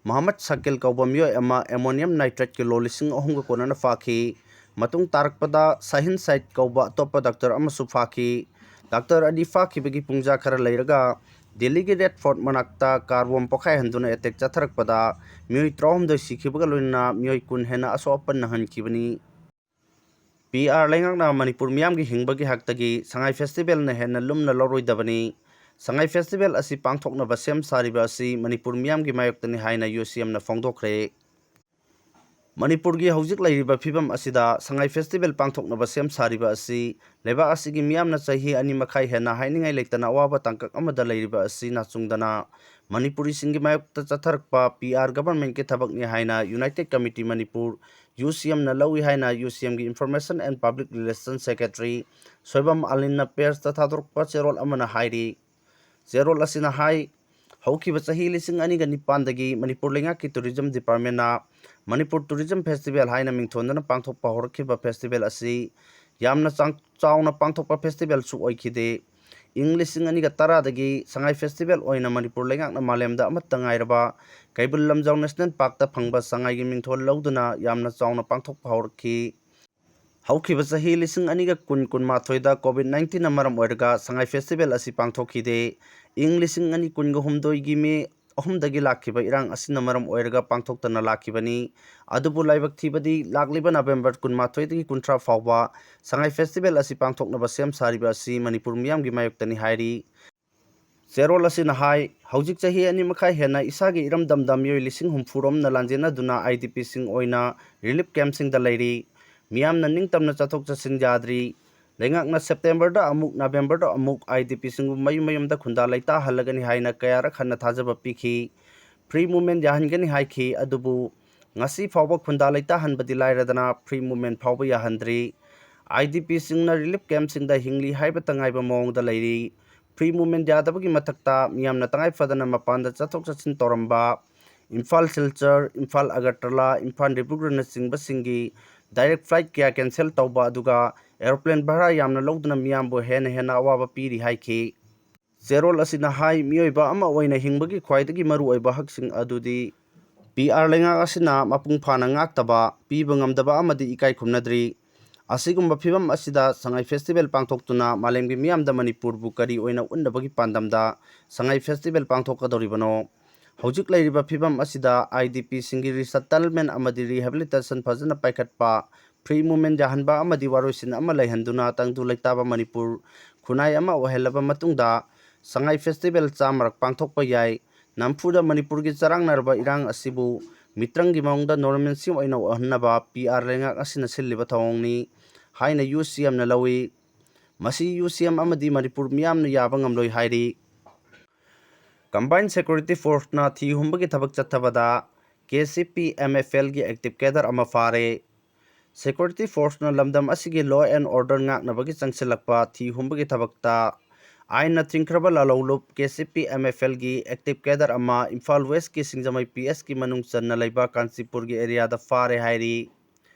ꯃꯣꯍꯝꯃꯗ ꯁꯥꯀꯤꯜ ꯀꯧꯕ ꯃꯤꯑꯣꯏ ꯑꯃ ammonium nitrate ꯀꯤꯂꯣ ꯂꯤꯁꯤꯡ ꯑꯍꯨꯝꯒ ꯀꯣꯟꯅꯅ ꯐꯥꯈꯤ꯫ ꯃꯇꯨꯡ ꯇꯥꯔꯛꯄꯗ ꯁꯥꯍꯤꯟ ꯁꯥꯏꯗ ꯀꯧꯕ ꯑꯇꯣꯞꯄ ꯗꯥꯛꯇꯔ ꯑꯃꯁꯨ ꯐꯥꯈꯤ꯫ ꯗꯥꯛꯇꯔ ꯑꯅꯤ ꯐꯥꯈꯤꯕꯒꯤ ꯄꯨꯡꯖꯥ ꯈꯔ ꯂꯩꯔꯒ ꯗꯤꯜꯂꯤꯒꯤ ꯔꯦꯗ ꯐꯣꯔꯠ ꯃꯅꯥꯛꯇ ꯀꯥꯔ ꯕꯣꯝ ꯄꯣꯈꯥꯏꯍꯟꯗꯨꯅ ꯑꯦꯇꯦꯛ ꯆꯠꯊꯔꯛꯄꯗ ꯃꯤꯑꯣꯏ ꯇꯔꯥꯍꯨꯝꯗꯣꯏ ꯁꯤꯈꯤꯕꯒ ꯂꯣꯏꯅꯅ ꯃꯤꯑꯣꯏ ꯀꯨꯟ ꯍꯦꯟꯅ ꯑꯁꯣꯛ ꯑꯄꯟ ꯅꯪꯍꯟꯈꯤꯕꯅꯤ꯫ ꯄꯤ ꯑꯥꯔ ꯂꯩꯉꯥꯛꯅ ꯃꯅꯤꯄꯨꯔ ꯃꯤꯌꯥꯝꯒꯤ ꯍꯤꯡꯕꯒꯤ ꯍꯛꯇꯒꯤ ꯁꯉꯥꯏ ꯐꯦꯁꯇꯤꯚꯦꯜꯅ ꯍꯦꯟꯅ ꯂꯨꯝꯅ ꯂꯧꯔꯣꯏꯗꯕꯅꯤ꯫ ꯁꯉꯥꯏ ꯐꯦꯁꯇꯤꯚꯦꯜ ꯑꯁꯤ ꯄꯥꯡꯊꯣꯛꯅꯕ ꯁꯦꯝ ꯁꯥꯔꯤꯕ ꯑꯁꯤ ꯃꯅꯤꯄꯨꯔ ꯃꯤꯌꯥꯝꯒꯤ ꯃꯥꯌꯣꯛꯇꯅꯤ ꯍꯥꯏꯅ ꯌꯨ ꯁꯤ ꯑꯦꯝꯅ ꯐꯣꯡꯗꯣꯛꯈ꯭ꯔꯦ꯫ ꯃꯅꯤꯄꯨꯔꯒꯤ ꯍꯧꯖꯤꯛ ꯂꯩꯔꯤꯕ ꯐꯤꯕꯝ ꯑꯁꯤꯗ ꯁꯉꯥꯏ ꯐꯦꯁꯇꯤꯚꯦꯜ ꯄꯥꯡꯊꯣꯛꯅꯕ ꯁꯦꯝ ꯁꯥꯔꯤꯕ ꯑꯁꯤ ꯂꯩꯕꯥꯛ ꯑꯁꯤꯒꯤ ꯃꯤꯌꯥꯝꯅ ꯆꯍꯤ ꯑꯅꯤ ꯃꯈꯥꯏ ꯍꯦꯟꯅ ꯍꯥꯏꯅꯤꯡꯉꯥꯏ ꯂꯩꯇꯅ ꯑꯋꯥꯕ ꯇꯥꯡꯀꯛ ꯑꯃꯗ ꯂꯩꯔꯤꯕ ꯑꯁꯤ ꯅꯥꯆꯨꯡꯗꯅ ꯃꯅꯤꯄꯨꯔꯤꯁꯤꯡꯒꯤ ꯃꯥꯌꯣꯛꯇ ꯆꯠꯊꯔꯛꯄ ꯄꯤ ꯑꯥꯔ ꯒꯚꯔꯟꯃꯦꯟꯠꯀꯤ ꯊꯕꯛꯅꯤ ꯍꯥꯏꯅ ꯌꯨꯅꯥꯏꯇꯦꯗ ꯀꯃꯤꯇꯤ ꯃꯅꯤꯄꯨꯔ, ꯌꯨ ꯁꯤ ꯑꯦꯝꯅ ꯂꯧꯏ ꯍꯥꯏꯅ ꯌꯨ ꯁꯤ ꯑꯦꯝꯒꯤ Information and Public Relation Secretary Soibam ꯑꯂꯤꯟꯅ ꯄ꯭ꯔꯦꯁꯇ ꯊꯥꯗꯣꯔꯛꯄ ꯆꯦꯔꯣꯜ ꯑꯃꯅ ꯍꯥꯏꯔꯤ꯫ ꯆꯦꯔꯣꯜ ꯑꯁꯤꯅ ꯍꯥꯏ, ꯍꯧꯈꯤꯕ ꯆꯍꯤ ꯂꯤꯁꯤꯡ ꯑꯅꯤꯒ ꯅꯤꯄꯥꯟꯗꯒꯤ ꯃꯅꯤꯄꯨꯔ ꯂꯩꯉꯥꯛꯀꯤ ꯇꯨꯔꯤꯖꯝ ꯗꯤꯄꯥꯔꯠꯃꯦꯟꯅ ꯃꯅꯤꯄꯨꯔ ꯇꯨꯔꯤꯖꯝ ꯐꯦꯁꯇꯤꯚꯦꯜ ꯍꯥꯏꯅ ꯃꯤꯡꯊꯣꯟꯗꯨꯅ ꯄꯥꯡꯊꯣꯛꯄ ꯍꯧꯔꯛꯈꯤꯕ ꯐꯦꯁꯇꯤꯚꯦꯜ ꯑꯁꯤ ꯌꯥꯝꯅ ꯆꯥꯡ ꯆꯥꯎꯅ ꯄꯥꯡꯊꯣꯛꯄ ꯐꯦꯁꯇꯤꯚꯦꯜꯁꯨ ꯑꯣꯏꯈꯤꯗꯦ꯫ ꯏꯪ ꯂꯤꯁꯤꯡ ꯑꯅꯤꯒ ꯇꯔꯥꯗꯒꯤ ꯁꯉꯥꯏ ꯐꯦꯁꯇꯤꯚꯦꯜ ꯑꯣꯏꯅ ꯃꯅꯤꯄꯨꯔ ꯂꯩꯉꯥꯛꯅ ꯃꯥꯂꯦꯝꯗ ꯑꯃꯠꯇ ꯉꯥꯏꯔꯕ ꯀꯩꯕꯨꯜ ꯂꯝꯖꯥꯎ ꯅꯦꯁꯅꯦꯜ ꯄꯥꯔꯛꯇ ꯐꯪꯕ ꯁꯉꯥꯏꯒꯤ ꯃꯤꯡꯊꯣꯜ ꯂꯧꯗꯨꯅ ꯌꯥꯝꯅ ꯆꯥꯎꯅ ꯄꯥꯡꯊꯣꯛꯄ ꯍꯧꯔꯛꯈꯤ꯫ ꯍꯧꯈꯤꯕ ꯆꯍꯤ ꯂꯤꯁꯤꯡ ꯑꯅꯤꯒ ꯀꯨꯟ ꯀꯨꯟꯃꯥꯊꯣꯏꯗ COVID nineteenꯅ ꯃꯔꯝ ꯑꯣꯏꯔꯒ ꯁꯉꯥꯏ ꯐꯦꯁꯇꯤꯚꯦꯜ ꯑꯁꯤ ꯄꯥꯡꯊꯣꯛꯈꯤꯗꯦ꯫ ꯏꯪ ꯂꯤꯁꯤꯡ ꯑꯅꯤ ꯀꯨꯟꯒ ꯍꯨꯝꯗꯣꯏꯒꯤ ꯃꯦ ꯑꯍꯨꯝꯗꯒꯤ ꯂꯥꯛꯈꯤꯕ ꯏꯔꯥꯡ ꯑꯁꯤꯅ ꯃꯔꯝ ꯑꯣꯏꯔꯒ ꯄꯥꯡꯊꯣꯛꯇꯅ ꯂꯥꯛꯈꯤꯕꯅꯤ꯫ ꯑꯗꯨꯕꯨ ꯂꯥꯏꯕꯛ ꯊꯤꯕꯗꯤ ꯂꯥꯛꯂꯤꯕ ꯅꯕꯦꯝꯕꯔ ꯀꯨꯟꯃꯥꯊꯣꯏꯗꯒꯤ ꯀꯨꯟꯊ꯭ꯔꯥ ꯐꯥꯎꯕ ꯁꯉꯥꯏ ꯐꯦꯁꯇꯤꯚꯦꯜ ꯑꯁꯤ ꯄꯥꯡꯊꯣꯛꯅꯕ ꯁꯦꯝ ꯁꯥꯔꯤꯕ ꯑꯁꯤ ꯃꯅꯤꯄꯨꯔ ꯃꯤꯌꯥꯝꯒꯤ ꯃꯥꯌꯣꯛꯇꯅꯤ ꯍꯥꯏꯔꯤ꯫ ꯆꯦꯔꯣꯜ ꯑꯁꯤꯅ ꯍꯥꯏ, ꯍꯧꯖꯤꯛ ꯆꯍꯤ ꯑꯅꯤ ꯃꯈꯥꯏ ꯍꯦꯟꯅ ꯏꯁꯥꯒꯤ ꯏꯔꯝꯗꯝꯗ ꯃꯤꯑꯣꯏ ꯂꯤꯁꯤꯡ ꯍꯨꯝꯐꯨꯔꯣꯝꯅ ꯂꯥꯟꯖꯦꯟꯅꯗꯨꯅ IDPꯁꯤꯡ ꯑꯣꯏꯅ ꯔꯤꯂꯤꯐ ꯀꯦꯝꯞꯁꯤꯡꯗ ꯂꯩꯔꯤ꯫ ꯃꯤꯌꯥꯝꯅ ꯅꯤꯡꯇꯝꯅ ꯆꯠꯊꯣꯛ ꯆꯠꯁꯤꯟ ꯌꯥꯗ꯭ꯔꯤ꯫ ꯂꯩꯉꯥꯛꯅ ꯁꯦꯞꯇꯦꯝꯕꯔꯗ ꯑꯃꯨꯛ, ꯅꯕꯦꯝꯕꯔꯗ ꯑꯃꯨꯛ IDPꯁꯤꯡꯕꯨ ꯃꯌꯨꯝ ꯃꯌꯨꯝꯗ ꯈꯨꯟꯗꯥ ꯂꯩꯇꯥꯍꯜꯂꯒꯅꯤ ꯍꯥꯏꯅ ꯀꯌꯥꯔꯛ ꯍꯟꯅ ꯊꯥꯖꯕ ꯄꯤꯈꯤ꯫ Free movement ꯌꯥꯍꯟꯒꯅꯤ ꯍꯥꯏꯈꯤ, ꯑꯗꯨꯕꯨ ꯉꯁꯤ ꯐꯥꯎꯕ ꯈꯨꯟꯗꯥ ꯂꯩꯇꯥꯍꯟꯕꯗꯤ ꯂꯥꯏꯔꯗꯅ free movement ꯐꯥꯎꯕ ꯌꯥꯍꯟꯗ꯭ꯔꯤ꯫ IDPꯁꯤꯡꯅ ꯔꯤꯂꯤꯐ ꯀꯦꯝꯞꯁꯤꯡꯗ ꯍꯤꯡꯂꯤ ꯍꯥꯏꯕꯇ ꯉꯥꯏꯕ ꯃꯑꯣꯡꯗ ꯂꯩꯔꯤ꯫ Free movement ꯌꯥꯗꯕꯒꯤ ꯃꯊꯛꯇ ꯃꯤꯌꯥꯝꯅ ꯇꯉꯥꯏ ꯐꯗꯅ ꯃꯄꯥꯟꯗ ꯆꯠꯊꯣꯛ ꯆꯠꯁꯤꯟ ꯇꯧꯔꯝꯕ ꯏꯝꯐꯥꯜ ꯁꯤꯜꯆꯔ, ꯏꯝꯐꯥꯜ ꯑꯒꯔꯇꯂꯥ, ꯏꯝꯐꯥꯜ ꯗꯤꯕ꯭ꯔꯨꯒꯔꯅꯆꯤꯡꯕꯁꯤꯡꯒꯤ direct flight ꯀꯌꯥ cancel ꯇꯧꯕ, ꯑꯗꯨꯒ aeroplane ꯚꯔꯥ ꯌꯥꯝꯅ ꯂꯧꯗꯨꯅ ꯃꯤꯌꯥꯝꯕꯨ ꯍꯦꯟꯅ ꯍꯦꯟꯅ ꯑꯋꯥꯕ ꯄꯤꯔꯤ ꯍꯥꯏꯈꯤ꯫ ꯆꯦꯔꯣꯜ ꯑꯁꯤꯅ ꯍꯥꯏ, ꯃꯤꯑꯣꯏꯕ ꯑꯃ ꯑꯣꯏꯅ ꯍꯤꯡꯕꯒꯤ ꯈ꯭ꯋꯥꯏꯗꯒꯤ ꯃꯔꯨꯑꯣꯏꯕ ꯍꯛꯁꯤꯡ ꯑꯗꯨꯗꯤ ꯄꯤ ꯑꯥꯔ ꯂꯩꯉꯥꯛ ꯑꯁꯤꯅ ꯃꯄꯨꯡ ꯐꯥꯅ ꯉꯥꯛꯇꯕ, ꯄꯤꯕ ꯉꯝꯗꯕ ꯑꯃꯗꯤ ꯏꯀꯥꯏ ꯈꯨꯝꯅꯗ꯭ꯔꯤ꯫ ꯑꯁꯤꯒꯨꯝꯕ ꯐꯤꯕꯝ ꯑꯁꯤꯗ ꯁꯉꯥꯏ ꯐꯦꯁꯇꯤꯚꯦꯜ ꯄꯥꯡꯊꯣꯛꯇꯨꯅ ꯃꯥꯂꯦꯝꯒꯤ ꯃꯤꯌꯥꯝꯗ ꯃꯅꯤꯄꯨꯔꯕꯨ ꯀꯔꯤ ꯑꯣꯏꯅ ꯎꯠꯅꯕꯒꯤ ꯄꯥꯟꯗꯝꯗ ꯁꯉꯥꯏ ꯐꯦꯁꯇꯤꯚꯦꯜ ꯄꯥꯡꯊꯣꯛꯀꯗꯧꯔꯤꯕꯅꯣ? ꯍꯧꯖꯤꯛ ꯂꯩꯔꯤꯕ ꯐꯤꯕꯝ ꯑꯁꯤꯗ ꯑꯥꯏ ꯗꯤ ꯄꯤꯁꯤꯡꯒꯤ ꯔꯤꯁꯦꯇꯜꯃꯦꯟ ꯑꯃꯗꯤ ꯔꯤꯍꯦꯕꯤꯂꯤꯇꯦꯁꯟ ꯐꯖꯅ ꯄꯥꯏꯈꯠꯄ, ꯐ꯭ꯔꯤ ꯃꯨꯚꯃꯦꯟ ꯌꯥꯍꯟꯕ ꯑꯃꯗꯤ ꯋꯥꯔꯣꯏꯁꯤꯟ ꯑꯃ ꯂꯩꯍꯟꯗꯨꯅ ꯇꯪꯗꯨ ꯂꯩꯇꯥꯕ ꯃꯅꯤꯄꯨꯔ ꯈꯨꯟꯅꯥꯏ ꯑꯃ ꯑꯣꯏꯍꯜꯂꯕ ꯃꯇꯨꯡꯗ ꯁꯉꯥꯏ ꯐꯦꯁꯇꯤꯚꯦꯜ ꯆꯥꯝꯃꯔꯛ ꯄꯥꯡꯊꯣꯛꯄ ꯌꯥꯏ꯫ ꯅꯝꯐꯨꯗ ꯃꯅꯤꯄꯨꯔꯒꯤ ꯆꯔꯥꯡꯅꯔꯕ ꯏꯔꯥꯡ ꯑꯁꯤꯕꯨ ꯃꯤꯇ꯭ꯔꯪꯒꯤ ꯃꯑꯣꯡꯗ ꯅꯣꯔꯃꯦꯜꯁꯤ ꯑꯣꯏꯅ ꯑꯣꯏꯍꯟꯅꯕ ꯄꯤ ꯑꯥꯔ ꯂꯩꯉꯥꯛ ꯑꯁꯤꯅ ꯁꯤꯜꯂꯤꯕ ꯊꯧꯑꯣꯡꯅꯤ ꯍꯥꯏꯅ ꯌꯨ ꯁꯤ ꯑꯦꯝꯅ ꯂꯧꯏ꯫ ꯃꯁꯤ ꯌꯨ ꯁꯤ ꯑꯦꯝ ꯑꯃꯗꯤ ꯃꯅꯤꯄꯨꯔ ꯃꯤꯌꯥꯝꯅ ꯌꯥꯕ ꯉꯝꯂꯣꯏ ꯍꯥꯏꯔꯤ꯫ ꯀꯝꯕꯥꯏꯟ ꯁꯦꯀ꯭ꯌꯨꯔꯤꯇꯤ ꯐꯣꯔꯁꯅ ꯊꯤ ꯍꯨꯝꯕꯒꯤ ꯊꯕꯛ ꯆꯠꯊꯕꯗ K C P M F ꯑꯦꯜꯒꯤ ꯑꯦꯛꯇꯤꯚ ꯀꯦꯗꯔ ꯑꯃ ꯐꯥꯔꯦ꯫ ꯁꯦꯀ꯭ꯌꯨꯔꯤꯇꯤ ꯐꯣꯔꯁꯅ ꯂꯝꯗꯝ ꯑꯁꯤꯒꯤ law and order ꯉꯥꯛꯅꯕꯒꯤ ꯆꯪꯁꯤꯜꯂꯛꯄ ꯊꯤ ꯍꯨꯝꯕꯒꯤ ꯊꯕꯛꯇ ꯑꯥꯏꯟꯅ ꯊꯤꯡꯈ꯭ꯔꯕ ꯂꯥꯂꯧꯂꯨꯞ K C P M F ꯑꯦꯜꯒꯤ ꯑꯦꯛꯇꯤꯚ ꯀꯦꯗꯔ ꯑꯃ ꯏꯝꯐꯥꯜ ꯋꯦꯁꯀꯤ ꯁꯤꯡꯖꯃꯩ ꯄꯤ ꯑꯦꯁꯀꯤ ꯃꯅꯨꯡ ꯆꯟꯅ ꯂꯩꯕ ꯀꯥꯟꯆꯤꯄꯨꯔꯒꯤ ꯑꯦꯔꯤꯌꯥꯗ ꯐꯥꯔꯦ ꯍꯥꯏꯔꯤ꯫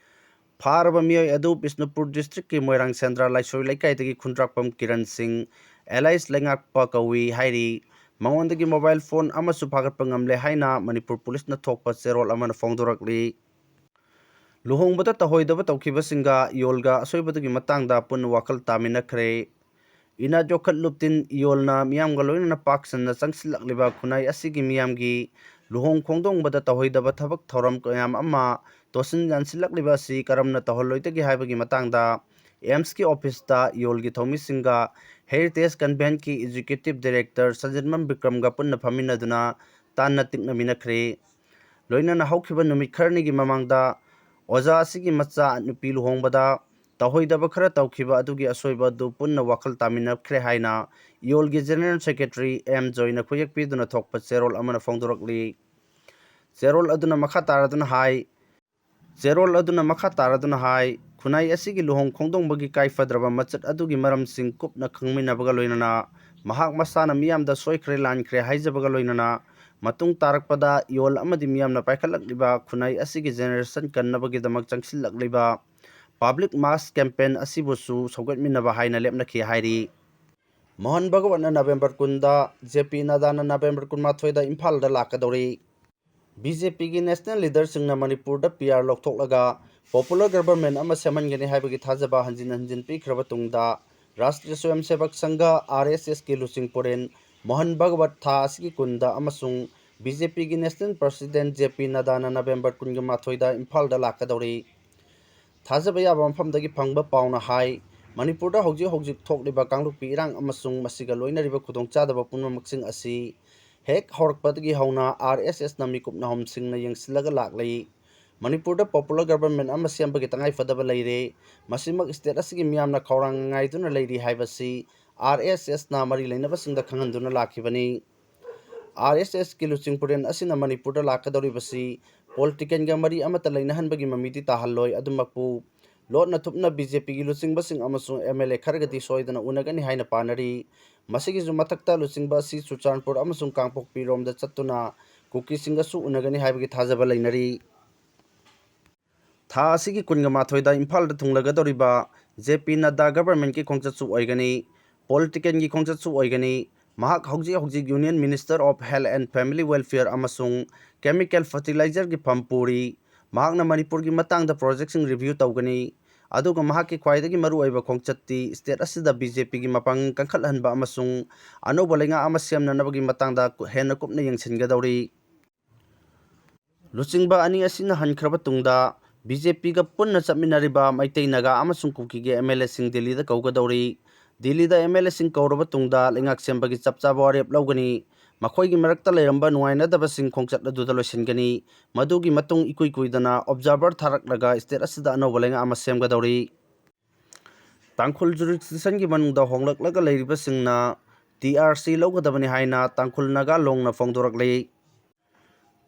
ꯐꯥꯔꯕ ꯃꯤꯑꯣꯏ ꯑꯗꯨ ꯕꯤꯁꯅꯨꯄꯨꯔ ꯗꯤꯁꯇ꯭ꯔꯤꯛꯀꯤ ꯃꯣꯏꯔꯥꯡ ꯁꯦꯟꯗ꯭ꯔꯥ ꯂꯥꯏꯁꯣꯏ ꯂꯩꯀꯥꯏꯗꯒꯤ ꯈꯨꯟꯗ꯭ꯔꯥꯛꯄꯝ ꯀꯤꯔꯟ ꯁꯤꯡ, ꯑꯦꯂꯥꯏꯁ ꯂꯩꯉꯥꯛꯄ ꯀꯧꯏ ꯍꯥꯏꯔꯤ꯫ ꯃꯉꯣꯟꯗꯒꯤ ꯃꯣꯕꯥꯏꯜ ꯐꯣꯟ ꯑꯃꯁꯨ ꯐꯥꯒꯠꯄ ꯉꯝꯂꯦ ꯍꯥꯏꯅ ꯃꯅꯤꯄꯨꯔ ꯄꯨꯂꯤꯁꯅ ꯊꯣꯛꯄ ꯆꯦꯔꯣꯜ ꯑꯃꯅ ꯐꯣꯡꯗꯣꯔꯛꯂꯤ꯫ ꯂꯨꯍꯣꯡꯕꯗ ꯇꯧꯍꯣꯏꯗꯕ ꯇꯧꯈꯤꯕꯁꯤꯡꯒ ꯏꯌꯣꯜꯒ ꯑꯁꯣꯏꯕꯗꯨꯒꯤ ꯃꯇꯥꯡꯗ ꯄꯨꯟꯅ ꯋꯥꯈꯜ ꯇꯥꯃꯤꯟꯅꯈ꯭ꯔꯦ꯫ ꯏꯅꯥꯠ ꯌꯣꯛꯈꯠꯂꯨꯞꯇꯤꯟ ꯏꯌꯣꯜꯅ ꯃꯤꯌꯥꯝꯒ ꯂꯣꯏꯅꯅ ꯄꯥꯛ ꯁꯟꯅ ꯆꯪꯁꯤꯜꯂꯛꯂꯤꯕ ꯈꯨꯟꯅꯥꯏ ꯑꯁꯤꯒꯤ ꯃꯤꯌꯥꯝꯒꯤ ꯂꯨꯍꯣꯡ ꯈꯣꯡꯗꯣꯡꯕꯗ ꯇꯧꯍꯣꯏꯗꯕ ꯊꯕꯛ ꯊꯧꯔꯝ ꯀꯌꯥꯝ ꯑꯃ ꯇꯣꯠꯁꯤꯟ ꯌꯥꯟꯁꯤꯜꯂꯛꯂꯤꯕ ꯑꯁꯤ ꯀꯔꯝꯅ ꯇꯧꯍꯜꯂꯣꯏꯗꯒꯦ ꯍꯥꯏꯕꯒꯤ ꯃꯇꯥꯡꯗ ꯑꯦꯝꯁꯀꯤ ꯑꯣꯐꯤꯁꯇ ꯏꯌꯣꯜꯒꯤ ꯊꯧꯃꯤꯁꯤꯡꯒ ꯍꯦꯔꯤꯇꯦꯖ ꯀꯟꯚꯦꯟꯀꯤ ꯑꯦꯛꯖꯤꯀ꯭ꯌꯨꯇꯤꯚ ꯗꯥꯏꯔꯦꯛꯇꯔ ꯁꯟꯖꯤꯠꯃꯝ ꯕꯤꯀ꯭ꯔꯝꯒ ꯄꯨꯟꯅ ꯐꯝꯃꯤꯟꯅꯗꯨꯅ ꯇꯥꯟꯅ ꯇꯤꯛꯅꯃꯤꯟꯅꯈ꯭ꯔꯦ꯫ ꯂꯣꯏꯅꯅ ꯍꯧꯈꯤꯕ ꯅꯨꯃꯤꯠ ꯈꯔꯅꯤꯒꯤ ꯃꯃꯥꯡꯗ ꯑꯣꯖꯥ ꯑꯁꯤꯒꯤ ꯃꯆꯥ ꯅꯨꯄꯤ ꯂꯨꯍꯣꯡꯕꯗ ꯇꯧꯍꯣꯏꯗꯕ ꯈꯔ ꯇꯧꯈꯤꯕ ꯑꯗꯨꯒꯤ ꯑꯁꯣꯏꯕ ꯑꯗꯨ ꯄꯨꯟꯅ ꯋꯥꯈꯜ ꯇꯥꯃꯤꯟꯅꯈ꯭ꯔꯦ ꯍꯥꯏꯅ ꯏꯌꯣꯜꯒꯤ ꯖꯦꯅꯔꯦꯜ ꯁꯦꯀ꯭ꯔꯦꯇꯔꯤ ꯑꯦꯝ ꯖꯣꯏꯅ ꯈꯨꯌꯦꯛ ꯄꯤꯗꯨꯅ ꯊꯣꯛꯄ ꯆꯦꯔꯣꯜ ꯑꯃꯅ ꯐꯣꯡꯗꯣꯔꯛꯂꯤ꯫ ꯆꯦꯔꯣꯜ ꯑꯗꯨꯅ ꯃꯈꯥ ꯇꯥꯔꯗꯨꯅ ꯍꯥꯏ, ꯆꯦꯔꯣꯜ ꯑꯗꯨꯅ ꯃꯈꯥ ꯇꯥꯔꯗꯨꯅ ꯍꯥꯏ, ꯈꯨꯟꯅꯥꯏ ꯑꯁꯤꯒꯤ ꯂꯨꯍꯣꯡ ꯈꯣꯡꯗꯣꯡꯕꯒꯤ ꯀꯥꯏꯐꯗ꯭ꯔꯕ ꯃꯆꯠ ꯑꯗꯨꯒꯤ ꯃꯔꯝꯁꯤꯡ ꯀꯨꯞꯅ ꯈꯪꯃꯤꯟꯅꯕꯒ ꯂꯣꯏꯅꯅ ꯃꯍꯥꯛ ꯃꯁꯥꯅ ꯃꯤꯌꯥꯝꯗ ꯁꯣꯏꯈ꯭ꯔꯦ ꯂꯥꯟꯈ꯭ꯔꯦ ꯍꯥꯏꯖꯕꯒ ꯂꯣꯏꯅꯅ ꯃꯇꯨꯡ ꯇꯥꯔꯛꯄꯗ ꯏꯌꯣꯜ ꯑꯃꯗꯤ ꯃꯤꯌꯥꯝꯅ ꯄꯥꯏꯈꯠꯂꯛꯂꯤꯕ ꯈꯨꯟꯅꯥꯏ ꯑꯁꯤꯒꯤ ꯖꯦꯅꯔꯦꯁꯟ ꯀꯟꯅꯕꯒꯤꯗꯃꯛ ꯆꯪꯁꯤꯜꯂꯛꯂꯤꯕ ꯄꯕ꯭ꯂꯤꯛ ꯃꯥꯁ ꯀꯦꯝꯄꯦꯟ ꯑꯁꯤꯕꯨꯁꯨ ꯁꯧꯒꯠꯃꯤꯟꯅꯕ ꯍꯥꯏꯅ ꯂꯦꯞꯅꯈꯤ ꯍꯥꯏꯔꯤ꯫ ꯃꯣꯍꯟ ꯚꯒꯋꯠꯅ ꯅꯕꯦꯝꯕꯔ ꯀꯨꯟꯗ, ꯖꯦ ꯄꯤ ꯅꯗꯥꯅ ꯅꯕꯦꯝꯕꯔ ꯀꯨꯟꯃꯥꯊꯣꯏꯗ ꯏꯝꯐꯥꯜꯗ ꯂꯥꯛꯀꯗꯧꯔꯤ꯫ ꯕꯤ ꯖꯦ ꯄꯤꯒꯤ ꯅꯦꯁꯅꯦꯜ ꯂꯤꯗꯔꯁꯤꯡꯅ ꯃꯅꯤꯄꯨꯔꯗ ꯄꯤ ꯑꯥꯔ ꯂꯧꯊꯣꯛꯂꯒ ꯄꯣꯄꯨꯂꯔ ꯒꯕꯔꯃꯦꯟ ꯑꯃ ꯁꯦꯝꯍꯟꯒꯅꯤ ꯍꯥꯏꯕꯒꯤ ꯊꯥꯖꯕ ꯍꯟꯖꯤꯟ ꯍꯟꯖꯤꯟ ꯄꯤꯈ꯭ꯔꯕ ꯇꯨꯡꯗ, ꯔꯥꯁꯇ꯭ꯔꯤꯌ ꯁ꯭ꯋꯌꯝ ꯁꯦꯕꯛ ꯁꯪꯘ, ꯑꯥꯔ ꯑꯦꯁ ꯑꯦꯁꯀꯤ ꯂꯨꯆꯤꯡ ꯄꯨꯔꯦꯟ ꯃꯣꯍꯟ ꯚꯒꯋꯠ ꯊꯥ ꯑꯁꯤꯒꯤ ꯀꯨꯟꯗ ꯑꯃꯁꯨꯡ ꯕꯤ ꯖꯦ ꯄꯤꯒꯤ ꯅꯦꯁꯅꯦꯜ ꯄ꯭ꯔꯁꯤꯗꯦꯟ ꯖꯦ ꯄꯤ ꯅꯗꯥꯅ ꯅꯕꯦꯝꯕꯔ ꯀꯨꯟꯒ ꯃꯥꯊꯣꯏꯗ ꯏꯝꯐꯥꯜꯗ ꯂꯥꯛꯀꯗꯧꯔꯤ꯫ ꯊꯥꯖꯕ ꯌꯥꯕ ꯃꯐꯝꯗꯒꯤ ꯐꯪꯕ ꯄꯥꯎꯅ ꯍꯥꯏ, ꯃꯅꯤꯄꯨꯔꯗ ꯍꯧꯖꯤꯛ ꯍꯧꯖꯤꯛ ꯊꯣꯛꯂꯤꯕ ꯀꯥꯡꯂꯨꯞꯀꯤ ꯏꯔꯥꯡ ꯑꯃꯁꯨꯡ ꯃꯁꯤꯒ ꯂꯣꯏꯅꯔꯤꯕ ꯈꯨꯗꯣꯡꯆꯥꯗꯕ ꯄꯨꯝꯅꯃꯛꯁꯤꯡ ꯑꯁꯤ ꯍꯦꯛ ꯍꯧꯔꯛꯄꯗꯒꯤ ꯍꯧꯅ ꯑꯥꯔ ꯑꯦꯁ ꯑꯦꯁꯅ ꯃꯤꯀꯨꯞ ꯅꯥꯍꯨꯝꯁꯤꯡꯅ ꯌꯦꯡꯁꯤꯜꯂꯒ ꯂꯥꯛꯂꯤ꯫ ꯃꯅꯤꯄꯨꯔꯗ ꯄꯣꯄꯨꯂꯔ ꯒꯕꯔꯃꯦꯟ ꯑꯃ ꯁꯦꯝꯕꯒꯤ ꯇꯉꯥꯏꯐꯗꯕ ꯂꯩꯔꯦ꯫ ꯃꯁꯤꯃꯛ ꯁ꯭ꯇꯦꯠ ꯑꯁꯤꯒꯤ ꯃꯤꯌꯥꯝꯅ ꯈꯧꯔꯥꯡꯅ ꯉꯥꯏꯗꯨꯅ ꯂꯩꯔꯤ ꯍꯥꯏꯕꯁꯤ ꯑꯥꯔ ꯑꯦꯁ ꯑꯦꯁꯅ ꯃꯔꯤ ꯂꯩꯅꯕꯁꯤꯡꯗ ꯈꯪꯍꯟꯗꯨꯅ ꯂꯥꯛꯈꯤꯕꯅꯤ꯫ ꯑꯥꯔ ꯑꯦꯁ ꯑꯦꯁꯀꯤ ꯂꯨꯆꯤꯡ ꯄꯨꯔꯦꯟ ꯑꯁꯤꯅ ꯃꯅꯤꯄꯨꯔꯗ ꯂꯥꯛꯀꯗꯧꯔꯤꯕꯁꯤ ꯄꯣꯂꯤꯇꯤꯀꯦꯜꯒ ꯃꯔꯤ ꯑꯃꯠꯇ ꯂꯩꯅꯍꯟꯕꯒꯤ ꯃꯃꯤꯗꯤ ꯇꯥꯍꯜꯂꯣꯏ꯫ ꯑꯗꯨꯃꯛꯄꯨ ꯂꯣꯠꯅ ꯊꯨꯞꯅ ꯕꯤ ꯖꯦ ꯄꯤꯒꯤ ꯂꯨꯆꯤꯡꯕꯁꯤꯡ ꯑꯃꯁꯨꯡ ꯑꯦꯝ ꯑꯦꯜ ꯑꯦ ꯈꯔꯒꯗꯤ ꯁꯣꯏꯗꯅ ꯎꯅꯒꯅꯤ ꯍꯥꯏꯅ ꯄꯥꯅꯔꯤ꯫ ꯃꯁꯤꯒꯤꯁꯨ ꯃꯊꯛꯇ ꯂꯨꯆꯤꯡꯕ ꯑꯁꯤ ꯆꯨꯔꯆꯥꯟꯄꯨꯔ ꯑꯃꯁꯨꯡ ꯀꯥꯡꯄꯣꯛꯄꯤꯔꯣꯝꯗ ꯆꯠꯇꯨꯅ ꯀꯨꯀꯤꯁꯤꯡꯒꯁꯨ ꯎꯅꯒꯅꯤ ꯍꯥꯏꯕꯒꯤ ꯊꯥꯖꯕ ꯂꯩꯅꯔꯤ꯫ ꯊꯥ ꯑꯁꯤꯒꯤ ꯀꯨꯟꯒ ꯃꯥꯊꯣꯏꯗ ꯏꯝꯐꯥꯜꯗ ꯊꯨꯡꯂꯒꯗꯧꯔꯤꯕ ꯖꯦ ꯄꯤ ꯅꯗ꯭ꯗꯥ ꯒꯕꯔꯃꯦꯟꯒꯤ ꯈꯣꯡꯆꯠꯁꯨ ꯑꯣꯏꯒꯅꯤ, ꯄꯣꯂꯤꯇꯤꯀꯦꯜꯒꯤ ꯈꯣꯡꯆꯠꯁꯨ ꯑꯣꯏꯒꯅꯤ꯫ ꯃꯍꯥꯛ ꯍꯧꯖꯤꯛ ꯍꯧꯖꯤꯛ Union Minister of Health and Family Welfare ꯑꯃꯁꯨꯡ ꯀꯦꯃꯤꯀꯦꯜ ꯐꯔꯇꯤꯂꯥꯏꯖꯔꯒꯤ ꯐꯝ ꯄꯨꯔꯤ꯫ ꯃꯍꯥꯛꯅ ꯃꯅꯤꯄꯨꯔꯒꯤ ꯃꯇꯥꯡꯗ ꯄ꯭ꯔꯣꯖꯦꯛꯁꯤꯡ ꯔꯤꯚ꯭ꯌꯨ ꯇꯧꯒꯅꯤ꯫ ꯑꯗꯨꯒ ꯃꯍꯥꯛꯀꯤ ꯈ꯭ꯋꯥꯏꯗꯒꯤ ꯃꯔꯨꯑꯣꯏꯕ ꯈꯣꯡꯆꯠꯇꯤ ꯁ꯭ꯇꯦꯠ ꯑꯁꯤꯗ ꯕꯤ ꯖꯦ ꯄꯤꯒꯤ ꯃꯄꯥꯡꯒꯜ ꯀꯟꯈꯠꯍꯟꯕ ꯑꯃꯁꯨꯡ ꯑꯅꯧꯕ ꯂꯩꯉꯥꯛ ꯑꯃ ꯁꯦꯝꯅꯅꯕꯒꯤ ꯃꯇꯥꯡꯗ ꯍꯦꯟꯅ ꯀꯨꯞꯅ ꯌꯦꯡꯁꯤꯟꯒꯗꯧꯔꯤ꯫ ꯂꯨꯆꯤꯡꯕ ꯑꯅꯤ ꯑꯁꯤꯅ ꯍꯟꯈ꯭ꯔꯕ ꯇꯨꯡꯗ ꯕꯤ ꯖꯦ ꯄꯤꯒ ꯄꯨꯟꯅ ꯆꯠꯃꯤꯟꯅꯔꯤꯕ ꯃꯩꯇꯩ, ꯅꯥꯒꯥ ꯑꯃꯁꯨꯡ ꯀꯨꯀꯤꯒꯤ ꯑꯦꯝ ꯑꯦꯜ ꯑꯦꯁꯤꯡ ꯗꯤꯜꯂꯤꯗ ꯀꯧꯒꯗꯧꯔꯤ꯫ ꯗꯤꯜꯂꯤꯗ ꯑꯦꯝ ꯑꯦꯜ ꯑꯦꯁꯤꯡ ꯀꯧꯔꯕ ꯇꯨꯡꯗ ꯂꯩꯉꯥꯛ ꯁꯦꯝꯕꯒꯤ ꯆꯞ ꯆꯥꯕ ꯋꯥꯔꯦꯞ ꯂꯧꯒꯅꯤ꯫ ꯃꯈꯣꯏꯒꯤ ꯃꯔꯛꯇ ꯂꯩꯔꯝꯕ ꯅꯨꯡꯉꯥꯏꯅꯗꯕꯁꯤꯡ ꯈꯣꯡꯆꯠ ꯑꯗꯨꯗ ꯂꯣꯏꯁꯤꯟꯒꯅꯤ꯫ ꯃꯗꯨꯒꯤ ꯃꯇꯨꯡ ꯏꯀꯨꯏ ꯀꯨꯏꯗꯅ ꯑꯣꯕꯖꯥꯔꯚꯔ ꯊꯥꯔꯛꯂꯒ ꯁ꯭ꯇꯦꯠ ꯑꯁꯤꯗ ꯑꯅꯧꯕ ꯂꯩꯉꯥꯛ ꯑꯃ ꯁꯦꯝꯒꯗꯧꯔꯤ꯫ ꯇꯥꯡꯈꯨꯜ ꯖꯨꯔꯤꯁꯗꯤꯛꯁꯟꯒꯤ ꯃꯅꯨꯡꯗ ꯍꯣꯡꯂꯛꯂꯒ ꯂꯩꯔꯤꯕꯁꯤꯡꯅ ꯇꯤ ꯑꯥꯔ ꯁꯤ ꯂꯧꯒꯗꯕꯅꯤ ꯍꯥꯏꯅ ꯇꯥꯡꯈꯨꯜ ꯅꯥꯒꯥ ꯂꯣꯡꯅ ꯐꯣꯡꯗꯣꯔꯛꯂꯤ꯫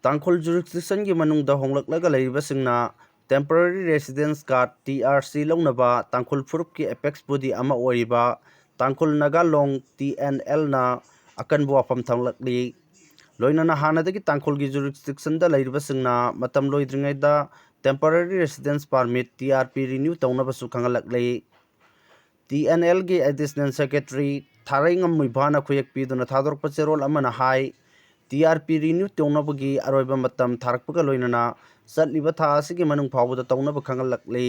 ꯇꯥꯡꯈꯨꯜ ꯖꯨꯔꯤꯁꯗꯤꯛꯁꯟꯒꯤ ꯃꯅꯨꯡꯗ ꯍꯣꯡꯂꯛꯂꯒ ꯂꯩꯔꯤꯕꯁꯤꯡꯅ temporary residence card, T R C, ꯂꯧꯅꯕ ꯇꯥꯡꯈꯨꯜ ꯐꯨꯔꯨꯞꯀꯤ ꯑꯦꯄꯦꯛꯁ ꯕꯣꯗꯤ ꯑꯃ ꯑꯣꯏꯔꯤꯕ ꯇꯥꯡꯈꯨꯜ ꯅꯥꯒꯥ ꯂꯣꯡ, ꯇꯤ ꯑꯦꯟ ꯑꯦꯜꯅ ꯑꯀꯟꯕ ꯋꯥꯐꯝ ꯊꯝꯂꯛꯂꯤ꯫ ꯂꯣꯏꯅꯅ ꯍꯥꯟꯅꯗꯒꯤ ꯇꯥꯡꯈꯨꯜꯒꯤ ꯖꯨꯔꯤꯁꯗꯤꯛꯁꯟꯗ ꯂꯩꯔꯤꯕꯁꯤꯡꯅ ꯃꯇꯝ ꯂꯣꯏꯗ꯭ꯔꯤꯉꯩꯗ temporary residence permit, T R P, renew ꯇꯧꯅꯕꯁꯨ ꯈꯪꯍꯜꯂꯛꯂꯤ꯫ ꯇꯤ ꯑꯦꯟ ꯑꯦꯜꯒꯤ ꯑꯦꯗꯤꯁꯅꯦꯜ ꯁꯦꯀ꯭ꯔꯦꯇꯔꯤ ꯊꯥꯔꯩꯉꯝ ꯃꯨꯏꯚꯥꯅ ꯈꯨꯌꯦꯛ ꯄꯤꯗꯨꯅ ꯊꯥꯗꯣꯔꯛꯄ ꯆꯦꯔꯣꯜ ꯑꯃꯅ ꯍꯥꯏ, ꯇꯤ ꯑꯥꯔ ꯄꯤ ꯔꯤꯅ꯭ꯌꯨ ꯇꯧꯅꯕꯒꯤ ꯑꯔꯣꯏꯕ ꯃꯇꯝ ꯊꯥꯔꯛꯄꯒ ꯂꯣꯏꯅꯅ ꯆꯠꯂꯤꯕ ꯊꯥ ꯑꯁꯤꯒꯤ ꯃꯅꯨꯡ ꯐꯥꯎꯕꯗ ꯇꯧꯅꯕ ꯈꯪꯍꯜꯂꯛꯂꯤ꯫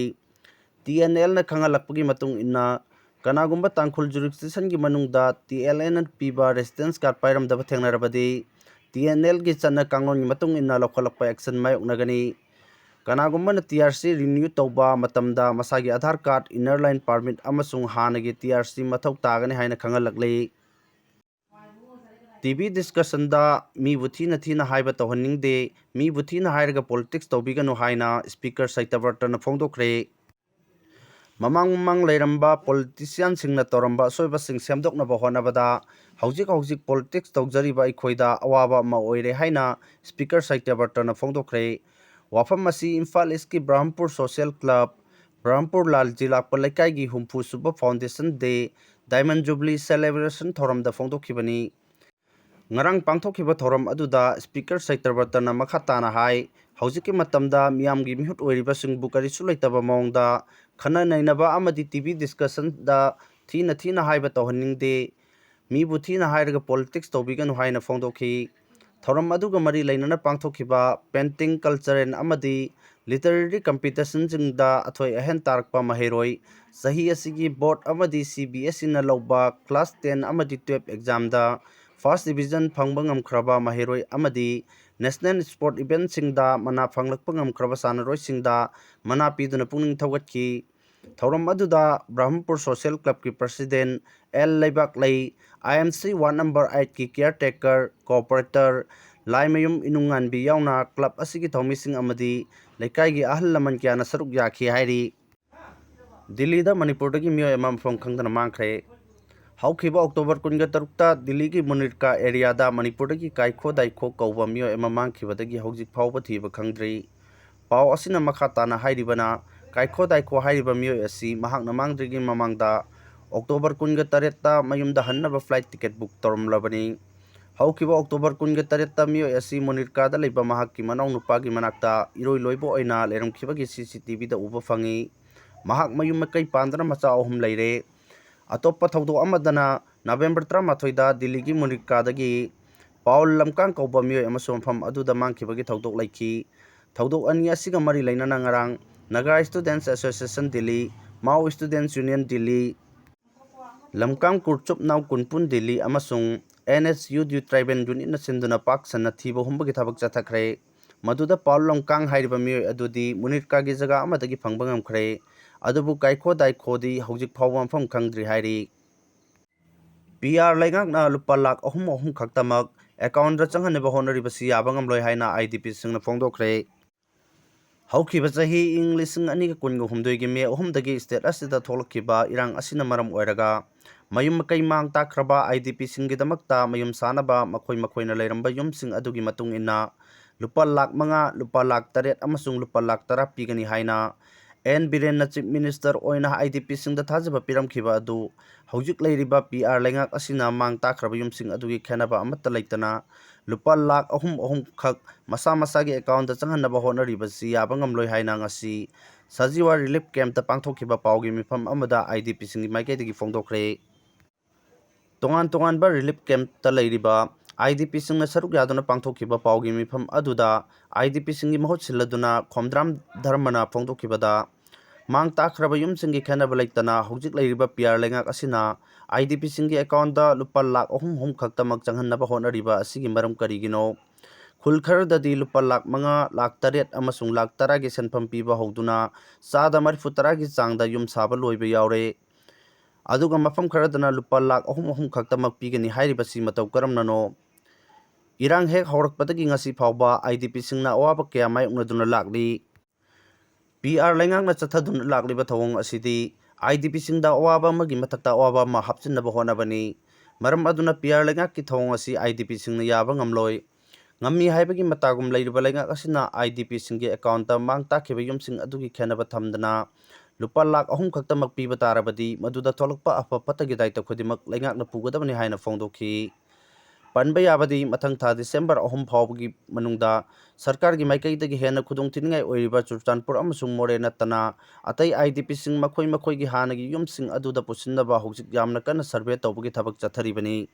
ꯇꯤ ꯑꯦꯟ ꯑꯦꯜꯅ ꯈꯪꯍꯜꯂꯛꯄꯒꯤ ꯃꯇꯨꯡ ꯏꯟꯅ, ꯀꯅꯥꯒꯨꯝꯕ ꯇꯥꯡꯈꯨꯜ ꯖꯨꯔꯤꯁꯗꯤꯛꯁꯟꯒꯤ ꯃꯅꯨꯡꯗ ꯇꯤ ꯑꯦꯟ ꯑꯦꯜꯅ ꯄꯤꯕ ꯔꯦꯁꯤꯗꯦꯟꯁ ꯀꯥꯔꯗ ꯄꯥꯏꯔꯝꯗꯕ ꯊꯦꯡꯅꯔꯕꯗꯤ, ꯇꯤ ꯑꯦꯟ ꯑꯦꯜꯒꯤ ꯆꯠꯅ ꯀꯥꯡꯂꯣꯟꯒꯤ ꯃꯇꯨꯡ ꯏꯟꯅ ꯂꯧꯈꯠꯂꯛꯄ ꯑꯦꯛꯁꯟ ꯃꯥꯌꯣꯛꯅꯒꯅꯤ꯫ ꯀꯅꯥꯒꯨꯝꯕꯅ ꯇꯤ ꯑꯥꯔ ꯁꯤ ꯔꯤꯅ꯭ꯌꯨ ꯇꯧꯕ ꯃꯇꯝꯗ ꯃꯁꯥꯒꯤ Aadhaar card, inner line permit ꯑꯃꯁꯨꯡ ꯍꯥꯟꯅꯒꯤ ꯇꯤ ꯑꯥꯔ ꯁꯤ ꯃꯊꯧ ꯇꯥꯒꯅꯤ ꯍꯥꯏꯅ ꯈꯪꯍꯜꯂꯛꯂꯤ꯫ ꯇꯤ ꯚꯤ ꯗꯤꯁꯀꯁꯟꯗ ꯃꯤꯕꯨ ꯊꯤꯅ ꯊꯤꯅ ꯍꯥꯏꯕ ꯇꯧꯍꯟꯅꯤꯡꯗꯦ, ꯃꯤꯕꯨ ꯊꯤꯅ ꯍꯥꯏꯔꯒ ꯄꯣꯂꯤꯇꯤꯛꯁ ꯇꯧꯕꯤꯒꯅꯨ ꯍꯥꯏꯅ ꯁ꯭ꯄꯤꯀꯔ ꯁꯇ꯭ꯌꯕ꯭ꯔꯇꯅ ꯐꯣꯡꯗꯣꯛꯈ꯭ꯔꯦ꯫ ꯃꯃꯥꯡ ꯃꯃꯥꯡ ꯂꯩꯔꯝꯕ ꯄꯣꯂꯤꯇꯤꯁꯤꯌꯥꯟꯁꯤꯡꯅ ꯇꯧꯔꯝꯕ ꯑꯁꯣꯏꯕꯁꯤꯡ ꯁꯦꯝꯗꯣꯛꯅꯕ ꯍꯣꯠꯅꯕꯗ ꯍꯧꯖꯤꯛ ꯍꯧꯖꯤꯛ ꯄꯣꯂꯤꯇꯤꯛꯁ ꯇꯧꯖꯔꯤꯕ ꯑꯩꯈꯣꯏꯗ ꯑꯋꯥꯕ ꯑꯃ ꯑꯣꯏꯔꯦ ꯍꯥꯏꯅ ꯁ꯭ꯄꯤꯀꯔ ꯁꯇ꯭ꯌꯕ꯭ꯔꯇꯅ ꯐꯣꯡꯗꯣꯛꯈ꯭ꯔꯦ꯫ ꯋꯥꯐꯝ ꯑꯁꯤ ꯏꯝꯐꯥꯜ ꯏꯁꯀꯤ ꯕ꯭ꯔꯍꯝꯄꯨꯔ ꯁꯣꯁꯤꯌꯦꯜ ꯀ꯭ꯂꯕ, ꯕ꯭ꯔꯍꯝꯄꯨꯔ ꯂꯥꯜ ꯖꯤꯂꯥꯛꯄ ꯂꯩꯀꯥꯏꯒꯤ ꯍꯨꯝꯐꯨ ꯁꯨꯕ ꯐꯥꯎꯟꯗꯦꯁꯟ ꯗꯦ ꯗꯥꯏꯃꯟ ꯖꯨꯕꯤꯂꯤ ꯁꯦꯂꯦꯕ꯭ꯔꯦꯁꯟ ꯊꯧꯔꯝꯗ ꯐꯣꯡꯗꯣꯛꯈꯤꯕꯅꯤ꯫ ꯉꯔꯥꯡ ꯄꯥꯡꯊꯣꯛꯈꯤꯕ ꯊꯧꯔꯝ ꯑꯗꯨꯗ ꯁ꯭ꯄꯤꯀꯔ ꯁꯇ꯭ꯌꯕ꯭ꯔꯇꯅ ꯃꯈꯥ ꯇꯥꯅ ꯍꯥꯏ, ꯍꯧꯖꯤꯛꯀꯤ ꯃꯇꯝꯗ ꯃꯤꯌꯥꯝꯒꯤ ꯃꯤꯍꯨꯠ ꯑꯣꯏꯔꯤꯕꯁꯤꯡꯕꯨ ꯀꯔꯤꯁꯨ ꯂꯩꯇꯕ ꯃꯑꯣꯡꯗ ꯈꯟꯅ ꯅꯩꯅꯕ ꯑꯃꯗꯤ ꯇꯤ ꯚꯤ ꯗꯤꯁꯀꯁꯟꯗ ꯊꯤꯅ ꯊꯤꯅ ꯍꯥꯏꯕ ꯇꯧꯍꯟꯅꯤꯡꯗꯦ꯫ ꯃꯤꯕꯨ ꯊꯤꯅ ꯍꯥꯏꯔꯒ ꯄꯣꯂꯤꯇꯤꯛꯁ ꯇꯧꯕꯤꯒꯅꯨ ꯍꯥꯏꯅ ꯐꯣꯡꯗꯣꯛꯈꯤ꯫ ꯊꯧꯔꯝ ꯑꯗꯨꯒ ꯃꯔꯤ ꯂꯩꯅꯅ ꯄꯥꯡꯊꯣꯛꯈꯤꯕ ꯄꯦꯟꯇꯤꯡ, ꯀꯜꯆꯔꯦꯜ ꯑꯃꯗꯤ ꯂꯤꯇꯔꯦꯔꯤ ꯀꯝꯄꯤꯇꯤꯁꯟꯁꯤꯡꯗ ꯑꯊꯣꯏ ꯑꯍꯦꯟ ꯇꯥꯔꯛꯄ ꯃꯍꯩꯔꯣꯏ, ꯆꯍꯤ ꯑꯁꯤꯒꯤ ꯕꯣꯔꯗ ꯑꯃꯗꯤ ꯁꯤ ꯕꯤ ꯑꯦꯁ ꯏꯅ ꯂꯧꯕ ꯀ꯭ꯂꯥꯁ ꯇꯦꯟ ꯑꯃꯗꯤ ꯇꯨꯌꯦꯜꯐ ꯑꯦꯛꯖꯥꯝꯗ ꯐꯥꯔꯁ ꯗꯤꯕꯤꯖꯟ ꯐꯪꯕ ꯉꯝꯈ꯭ꯔꯕ ꯃꯍꯩꯔꯣꯏ ꯑꯃꯗꯤ ꯅꯦꯁꯅꯦꯜ ꯁ꯭ꯄꯣꯔꯠ ꯏꯚꯦꯟꯠꯁꯤꯡꯗ ꯃꯅꯥ ꯐꯪꯂꯛꯄ ꯉꯝꯈ꯭ꯔꯕ ꯁꯥꯟꯅꯔꯣꯏꯁꯤꯡꯗ ꯃꯅꯥ ꯄꯤꯗꯨꯅ ꯄꯨꯛꯅꯤꯡ ꯊꯧꯒꯠꯈꯤ꯫ ꯊꯧꯔꯝ ꯑꯗꯨꯗ ꯕ꯭ꯔꯍꯝꯄꯨꯔ ꯁꯣꯁꯤꯌꯦꯜ ꯀ꯭ꯂꯕꯀꯤ ꯄ꯭ꯔꯁꯤꯗꯦꯟꯠ ꯑꯦꯜ ꯂꯩꯕꯥꯛꯂꯩ, ꯑꯥꯏ ꯑꯦꯝ ꯁꯤ ꯋꯥꯔꯗ ꯅꯝꯕꯔ ꯑꯩꯠꯀꯤ ꯀꯤꯌꯔꯇꯦꯀꯔ, ꯀꯣꯑꯣꯄꯔꯦꯇꯔ ꯂꯥꯏꯃꯌꯨꯝ ꯏꯅꯨꯡꯉꯥꯟꯕꯤ ꯌꯥꯎꯅ ꯀ꯭ꯂꯕ ꯑꯁꯤꯒꯤ ꯊꯧꯃꯤꯁꯤꯡ ꯑꯃꯗꯤ ꯂꯩꯀꯥꯏꯒꯤ ꯑꯍꯜ ꯂꯃꯟ ꯀꯌꯥꯅ ꯁꯔꯨꯛ ꯌꯥꯈꯤ ꯍꯥꯏꯔꯤ꯫ ꯗꯤꯜꯂꯤꯗ ꯃꯅꯤꯄꯨꯔꯗꯒꯤ ꯃꯤꯑꯣꯏ ꯑꯃ ꯃꯐꯝ ꯈꯪꯗꯅ ꯃꯥꯡꯈ꯭ꯔꯦ꯫ ꯍꯧꯈꯤꯕ ꯑꯣꯛꯇꯣꯕꯔ ꯀꯨꯟꯒ ꯇꯔꯨꯛꯇ ꯗꯤꯜꯂꯤꯒꯤ ꯃꯨꯅꯤꯔꯀꯥ ꯑꯦꯔꯤꯌꯥꯗ ꯃꯅꯤꯄꯨꯔꯗꯒꯤ ꯀꯥꯏꯈꯣ ꯗꯥꯏꯈꯣ ꯀꯧꯕ ꯃꯤꯑꯣꯏ ꯑꯃ ꯃꯥꯡꯈꯤꯕꯗꯒꯤ ꯍꯧꯖꯤꯛ ꯐꯥꯎꯕ ꯊꯤꯕ ꯈꯪꯗ꯭ꯔꯤ꯫ ꯄꯥꯎ ꯑꯁꯤꯅ ꯃꯈꯥ ꯇꯥꯅ ꯍꯥꯏꯔꯤꯕꯅ, ꯀꯥꯏꯈꯣ ꯗꯥꯏꯈꯣ ꯍꯥꯏꯔꯤꯕ ꯃꯤꯑꯣꯏ ꯑꯁꯤ ꯃꯍꯥꯛꯅ ꯃꯥꯡꯗ꯭ꯔꯤꯉꯩ ꯃꯃꯥꯡꯗ ꯑꯣꯛꯇꯣꯕꯔ ꯀꯨꯟꯒ ꯇꯔꯦꯠꯇ ꯃꯌꯨꯝꯗ ꯍꯟꯅꯕ ꯐ꯭ꯂꯥꯏꯠ ꯇꯤꯀꯦꯠ ꯕꯨꯛ ꯇꯧꯔꯝꯂꯕꯅꯤ꯫ ꯍꯧꯈꯤꯕ ꯑꯣꯛꯇꯣꯕꯔ ꯀꯨꯟꯒ ꯇꯔꯦꯠꯇ ꯃꯤꯑꯣꯏ ꯑꯁꯤ ꯃꯨꯅꯤꯔꯀꯥꯗ ꯂꯩꯕ ꯃꯍꯥꯛꯀꯤ ꯃꯅꯥꯎꯅꯨꯄꯥꯒꯤ ꯃꯅꯥꯛꯇ ꯏꯔꯣꯏ ꯂꯣꯏꯕ ꯑꯣꯏꯅ ꯂꯩꯔꯝꯈꯤꯕꯒꯤ ꯁꯤ ꯁꯤ ꯇꯤ ꯚꯤꯗ ꯎꯕ ꯐꯪꯉꯤ꯫ ꯃꯍꯥꯛ ꯃꯌꯨꯝ ꯃꯀꯩ ꯄꯥꯟꯗꯅ ꯃꯆꯥ ꯑꯍꯨꯝ ꯂꯩꯔꯦ꯫ ꯑꯇꯣꯞꯄ ꯊꯧꯗꯣꯛ ꯑꯃꯗꯅ ꯅꯕꯦꯝꯕꯔ ꯇꯔꯥꯃꯥꯊꯣꯏꯗ ꯗꯤꯜꯂꯤꯒꯤ ꯃꯨꯅꯤꯔꯀꯥꯗꯒꯤ ꯄꯥꯎꯜ ꯂꯝꯀꯥꯡ ꯀꯧꯕ ꯃꯤꯑꯣꯏ ꯑꯃꯁꯨ ꯃꯐꯝ ꯑꯗꯨꯗ ꯃꯥꯡꯈꯤꯕꯒꯤ ꯊꯧꯗꯣꯛ ꯂꯩꯈꯤ꯫ ꯊꯧꯗꯣꯛ ꯑꯅꯤ ꯑꯁꯤꯒ ꯃꯔꯤ ꯂꯩꯅꯅ ꯉꯔꯥꯡ Naga Students Association Delhi, Mao Students Union Delhi, ꯂꯝꯀꯥꯡ ꯀꯨꯔꯆꯨꯞ ꯅꯥꯎ ꯀꯨꯟꯄꯨꯟ ꯗꯤꯜꯂꯤ ꯑꯃꯁꯨꯡ N S U D Tribal Unitꯅ ꯁꯤꯟꯗꯨꯅ ꯄꯥꯛ ꯁꯟꯅ ꯊꯤꯕ ꯍꯨꯝꯕꯒꯤ ꯊꯕꯛ ꯆꯠꯊꯈ꯭ꯔꯦ꯫ ꯃꯗꯨꯗ ꯄꯥꯎꯜ ꯂꯝꯀꯥꯡ ꯍꯥꯏꯔꯤꯕ ꯃꯤꯑꯣꯏ ꯑꯗꯨꯗꯤ ꯃꯨꯅꯤꯔꯀꯥꯒꯤ ꯖꯒꯥ ꯑꯃꯗꯒꯤ ꯐꯪꯕ ꯉꯝꯈ꯭ꯔꯦ꯫ ꯑꯗꯨꯕꯨ ꯀꯥꯏꯈꯣ ꯗꯥꯏꯈꯣꯗꯤ ꯍꯧꯖꯤꯛ ꯐꯥꯎꯕ ꯃꯐꯝ ꯈꯪꯗ꯭ꯔꯤ ꯍꯥꯏꯔꯤ꯫ P R ꯂꯩꯉꯥꯛꯅ ꯂꯨꯄꯥ ꯂꯥꯈ ꯑꯍꯨꯝ ꯑꯍꯨꯝ ꯈꯛꯇꯃꯛ ꯑꯦꯀꯥꯎꯟꯗ ꯆꯪꯍꯟꯅꯕ ꯍꯣꯠꯅꯔꯤꯕꯁꯤ ꯌꯥꯕ ꯉꯝꯂꯣꯏ ꯍꯥꯏꯅ I D Pꯁꯤꯡꯅ ꯐꯣꯡꯗꯣꯛꯈ꯭ꯔꯦ꯫ ꯍꯧꯈꯤꯕ ꯆꯍꯤ ꯏꯪ ꯂꯤꯁꯤꯡ ꯑꯅꯤꯒ ꯀꯨꯟꯒ ꯍꯨꯝꯗꯣꯏꯒꯤ ꯃꯦ ꯑꯍꯨꯝꯗꯒꯤ ꯁ꯭ꯇꯦꯠ ꯑꯁꯤꯗ ꯊꯣꯛꯂꯛꯈꯤꯕ ꯏꯔꯥꯡ ꯑꯁꯤꯅ ꯃꯔꯝ ꯑꯣꯏꯔꯒ ꯃꯌꯨꯝ ꯃꯀꯩ ꯃꯥꯡ ꯇꯥꯛꯈ꯭ꯔꯕ I D Pꯁꯤꯡꯒꯤꯗꯃꯛꯇ ꯃꯌꯨꯝ ꯁꯥꯅꯕ ꯃꯈꯣꯏ ꯃꯈꯣꯏꯅ ꯂꯩꯔꯝꯕ ꯌꯨꯝꯁꯤꯡ ꯑꯗꯨꯒꯤ ꯃꯇꯨꯡ ꯏꯟꯅ ꯂꯨꯄꯥ ꯂꯥꯈ ꯃꯉꯥ, ꯂꯨꯄꯥ ꯂꯥꯈ ꯇꯔꯦꯠ ꯑꯃꯁꯨꯡ ꯂꯨꯄꯥ ꯂꯥꯈ ꯇꯔꯥ ꯄꯤꯒꯅꯤ ꯍꯥꯏꯅ N ꯕꯤꯔꯦꯟꯅ Chief Minister ꯑꯣꯏꯅ I D Pꯁꯤꯡꯗ ꯊꯥꯖꯕ ꯄꯤꯔꯝꯈꯤꯕ ꯑꯗꯨ ꯍꯧꯖꯤꯛ ꯂꯩꯔꯤꯕ P R ꯂꯩꯉꯥꯛ ꯑꯁꯤꯅ ꯃꯥꯡ ꯇꯥꯛꯈ꯭ꯔꯕ ꯌꯨꯝꯁꯤꯡ ꯑꯗꯨꯒꯤ ꯈꯦꯟꯅꯕ ꯑꯃꯠꯇ ꯂꯩꯇꯅ ꯂꯨꯄꯥ ꯂꯥꯈ ꯑꯍꯨꯝ ꯑꯍꯨꯝ ꯈꯛ ꯃꯁꯥ ꯃꯁꯥꯒꯤ ꯑꯦꯀꯥꯎꯟꯗ ꯆꯪꯍꯟꯅꯕ ꯍꯣꯠꯅꯔꯤꯕꯁꯤ ꯌꯥꯕ ꯉꯝꯂꯣꯏ ꯍꯥꯏꯅ ꯉꯁꯤ ꯁꯖꯤꯋꯥ ꯔꯤꯂꯤꯐ ꯀꯦꯝꯞꯇ ꯄꯥꯡꯊꯣꯛꯈꯤꯕ ꯄꯥꯎꯒꯤ ꯃꯤꯐꯝ ꯑꯃꯗ I D Pꯁꯤꯡꯒꯤ ꯃꯥꯏꯀꯩꯗꯒꯤ ꯐꯣꯡꯗꯣꯛꯈ꯭ꯔꯦ꯫ ꯇꯣꯉꯥꯟ ꯇꯣꯉꯥꯟꯕ ꯔꯤꯂꯤꯐ ꯀꯦꯝꯞꯇ ꯂꯩꯔꯤꯕ I D Pꯁꯤꯡꯅ ꯁꯔꯨꯛ ꯌꯥꯗꯨꯅ ꯄꯥꯡꯊꯣꯛꯈꯤꯕ ꯄꯥꯎꯒꯤ ꯃꯤꯐꯝ ꯑꯗꯨꯗ I D Pꯁꯤꯡꯒꯤ ꯃꯍꯨꯠ ꯁꯤꯜꯂꯗꯨꯅ ꯈꯣꯝꯗ꯭ꯔꯥꯝ ꯙꯔꯃꯅ ꯐꯣꯡꯗꯣꯛꯈꯤꯕꯗ, ꯃꯥꯡ ꯇꯥꯛꯈ꯭ꯔꯕ ꯌꯨꯝꯁꯤꯡꯒꯤ ꯈꯦꯟꯅꯕ ꯂꯩꯇꯅ ꯍꯧꯖꯤꯛ ꯂꯩꯔꯤꯕ P R ꯂꯩꯉꯥꯛ ꯑꯁꯤꯅ I D Pꯁꯤꯡꯒꯤ ꯑꯦꯀꯥꯎꯟꯗ ꯂꯨꯄꯥ ꯂꯥꯈ ꯑꯍꯨꯝ ꯑꯍꯨꯝ ꯈꯛꯇꯃꯛ ꯆꯪꯍꯟꯅꯕ ꯍꯣꯠꯅꯔꯤꯕ ꯑꯁꯤꯒꯤ ꯃꯔꯝ ꯀꯔꯤꯒꯤꯅꯣ? ꯈꯨꯜ ꯈꯔꯗꯗꯤ ꯂꯨꯄꯥ ꯂꯥꯈ ꯃꯉꯥ, ꯂꯥꯈ ꯇꯔꯦꯠ ꯑꯃꯁꯨꯡ ꯂꯥꯈ ꯇꯔꯥꯒꯤ ꯁꯦꯟꯐꯝ ꯄꯤꯕ ꯍꯧꯗꯨꯅ ꯆꯥꯗ ꯃꯔꯤꯐꯨ ꯇꯔꯥꯒꯤ ꯆꯥꯡꯗ ꯌꯨꯝ ꯁꯥꯕ ꯂꯣꯏꯕ ꯌꯥꯎꯔꯦ꯫ ꯑꯗꯨꯒ ꯃꯐꯝ ꯈꯔꯗꯅ ꯂꯨꯄꯥ ꯂꯥꯈ ꯑꯍꯨꯝ ꯑꯍꯨꯝ ꯈꯛꯇꯃꯛ ꯄꯤꯒꯅꯤ ꯍꯥꯏꯔꯤꯕꯁꯤ ꯃꯇꯧ ꯀꯔꯝꯅꯅꯣ? ꯏꯔꯥꯡ ꯍꯦꯛ ꯍꯧꯔꯛꯄꯗꯒꯤ ꯉꯁꯤ ꯐꯥꯎꯕ I D Pꯁꯤꯡꯅ ꯑꯋꯥꯕ ꯀꯌꯥ ꯃꯥꯌꯣꯛꯅꯗꯨꯅ ꯂꯥꯛꯂꯤ꯫ P R ꯂꯩꯉꯥꯛꯅ ꯆꯠꯊꯗꯨꯅ ꯂꯥꯛꯂꯤꯕ ꯊꯧꯑꯣꯡ ꯑꯁꯤꯗꯤ I D Pꯁꯤꯡꯗ ꯑꯋꯥꯕ ꯑꯃꯒꯤ ꯃꯊꯛꯇ ꯑꯋꯥꯕ ꯑꯃ ꯍꯥꯞꯆꯤꯟꯅꯕ ꯍꯣꯠꯅꯕꯅꯤ꯫ ꯃꯔꯝ ꯑꯗꯨꯅ P R ꯂꯩꯉꯥꯛꯀꯤ ꯊꯧꯑꯣꯡ ꯑꯁꯤ I D Pꯁꯤꯡꯅ ꯌꯥꯕ ꯉꯝꯂꯣꯏ꯫ ꯉꯝꯃꯤ ꯍꯥꯏꯕꯒꯤ ꯃꯇꯥꯒꯨꯝ ꯂꯩꯔꯤꯕ ꯂꯩꯉꯥꯛ ꯑꯁꯤꯅ I D Pꯁꯤꯡꯒꯤ ꯑꯦꯀꯥꯎꯟꯇ ꯃꯥꯡ ꯇꯥꯛꯈꯤꯕ ꯌꯨꯝꯁꯤꯡ ꯑꯗꯨꯒꯤ ꯈꯦꯟꯅꯕ ꯊꯝꯗꯅ ꯂꯨꯄꯥ ꯂꯥꯈ ꯑꯍꯨꯝ ꯈꯛꯇꯃꯛ ꯄꯤꯕ ꯇꯥꯔꯕꯗꯤ ꯃꯗꯨꯗ ꯊꯣꯛꯂꯛꯄ ꯑꯐ ꯐꯠꯇꯒꯤ ꯗꯥꯏꯇ ꯈꯨꯗꯤꯡꯃꯛ ꯂꯩꯉꯥꯛꯅ ꯄꯨꯒꯗꯕꯅꯤ ꯍꯥꯏꯅ ꯐꯣꯡꯗꯣꯛꯈꯤ꯫ ꯄꯟꯕ ꯌꯥꯕꯗꯤ ꯃꯊꯪ ꯊꯥ December ꯑꯍꯨꯝ ꯐꯥꯎꯕꯒꯤ ꯃꯅꯨꯡꯗ ꯁꯔꯀꯥꯔꯒꯤ ꯃꯥꯏꯀꯩꯗꯒꯤ ꯍꯦꯟꯅ ꯈꯨꯗꯣꯡꯊꯤꯅꯤꯡꯉꯥꯏ ꯑꯣꯏꯔꯤꯕ ꯆꯨꯔꯆꯥꯟꯄꯨꯔ ꯑꯃꯁꯨꯡ ꯃꯣꯔꯦ ꯅꯠꯇꯅ ꯑꯇꯩ I D Pꯁꯤꯡ ꯃꯈꯣꯏ ꯃꯈꯣꯏꯒꯤ ꯍꯥꯟꯅꯒꯤ ꯌꯨꯝꯁꯤꯡ ꯑꯗꯨꯗ ꯄꯨꯁꯤꯟꯅꯕ ꯍꯧꯖꯤꯛ ꯌꯥꯝꯅ ꯀꯟꯅ ꯁꯔꯚꯦ ꯇꯧꯕꯒꯤ ꯊꯕꯛ ꯆꯠꯊꯔꯤꯕꯅꯤ꯫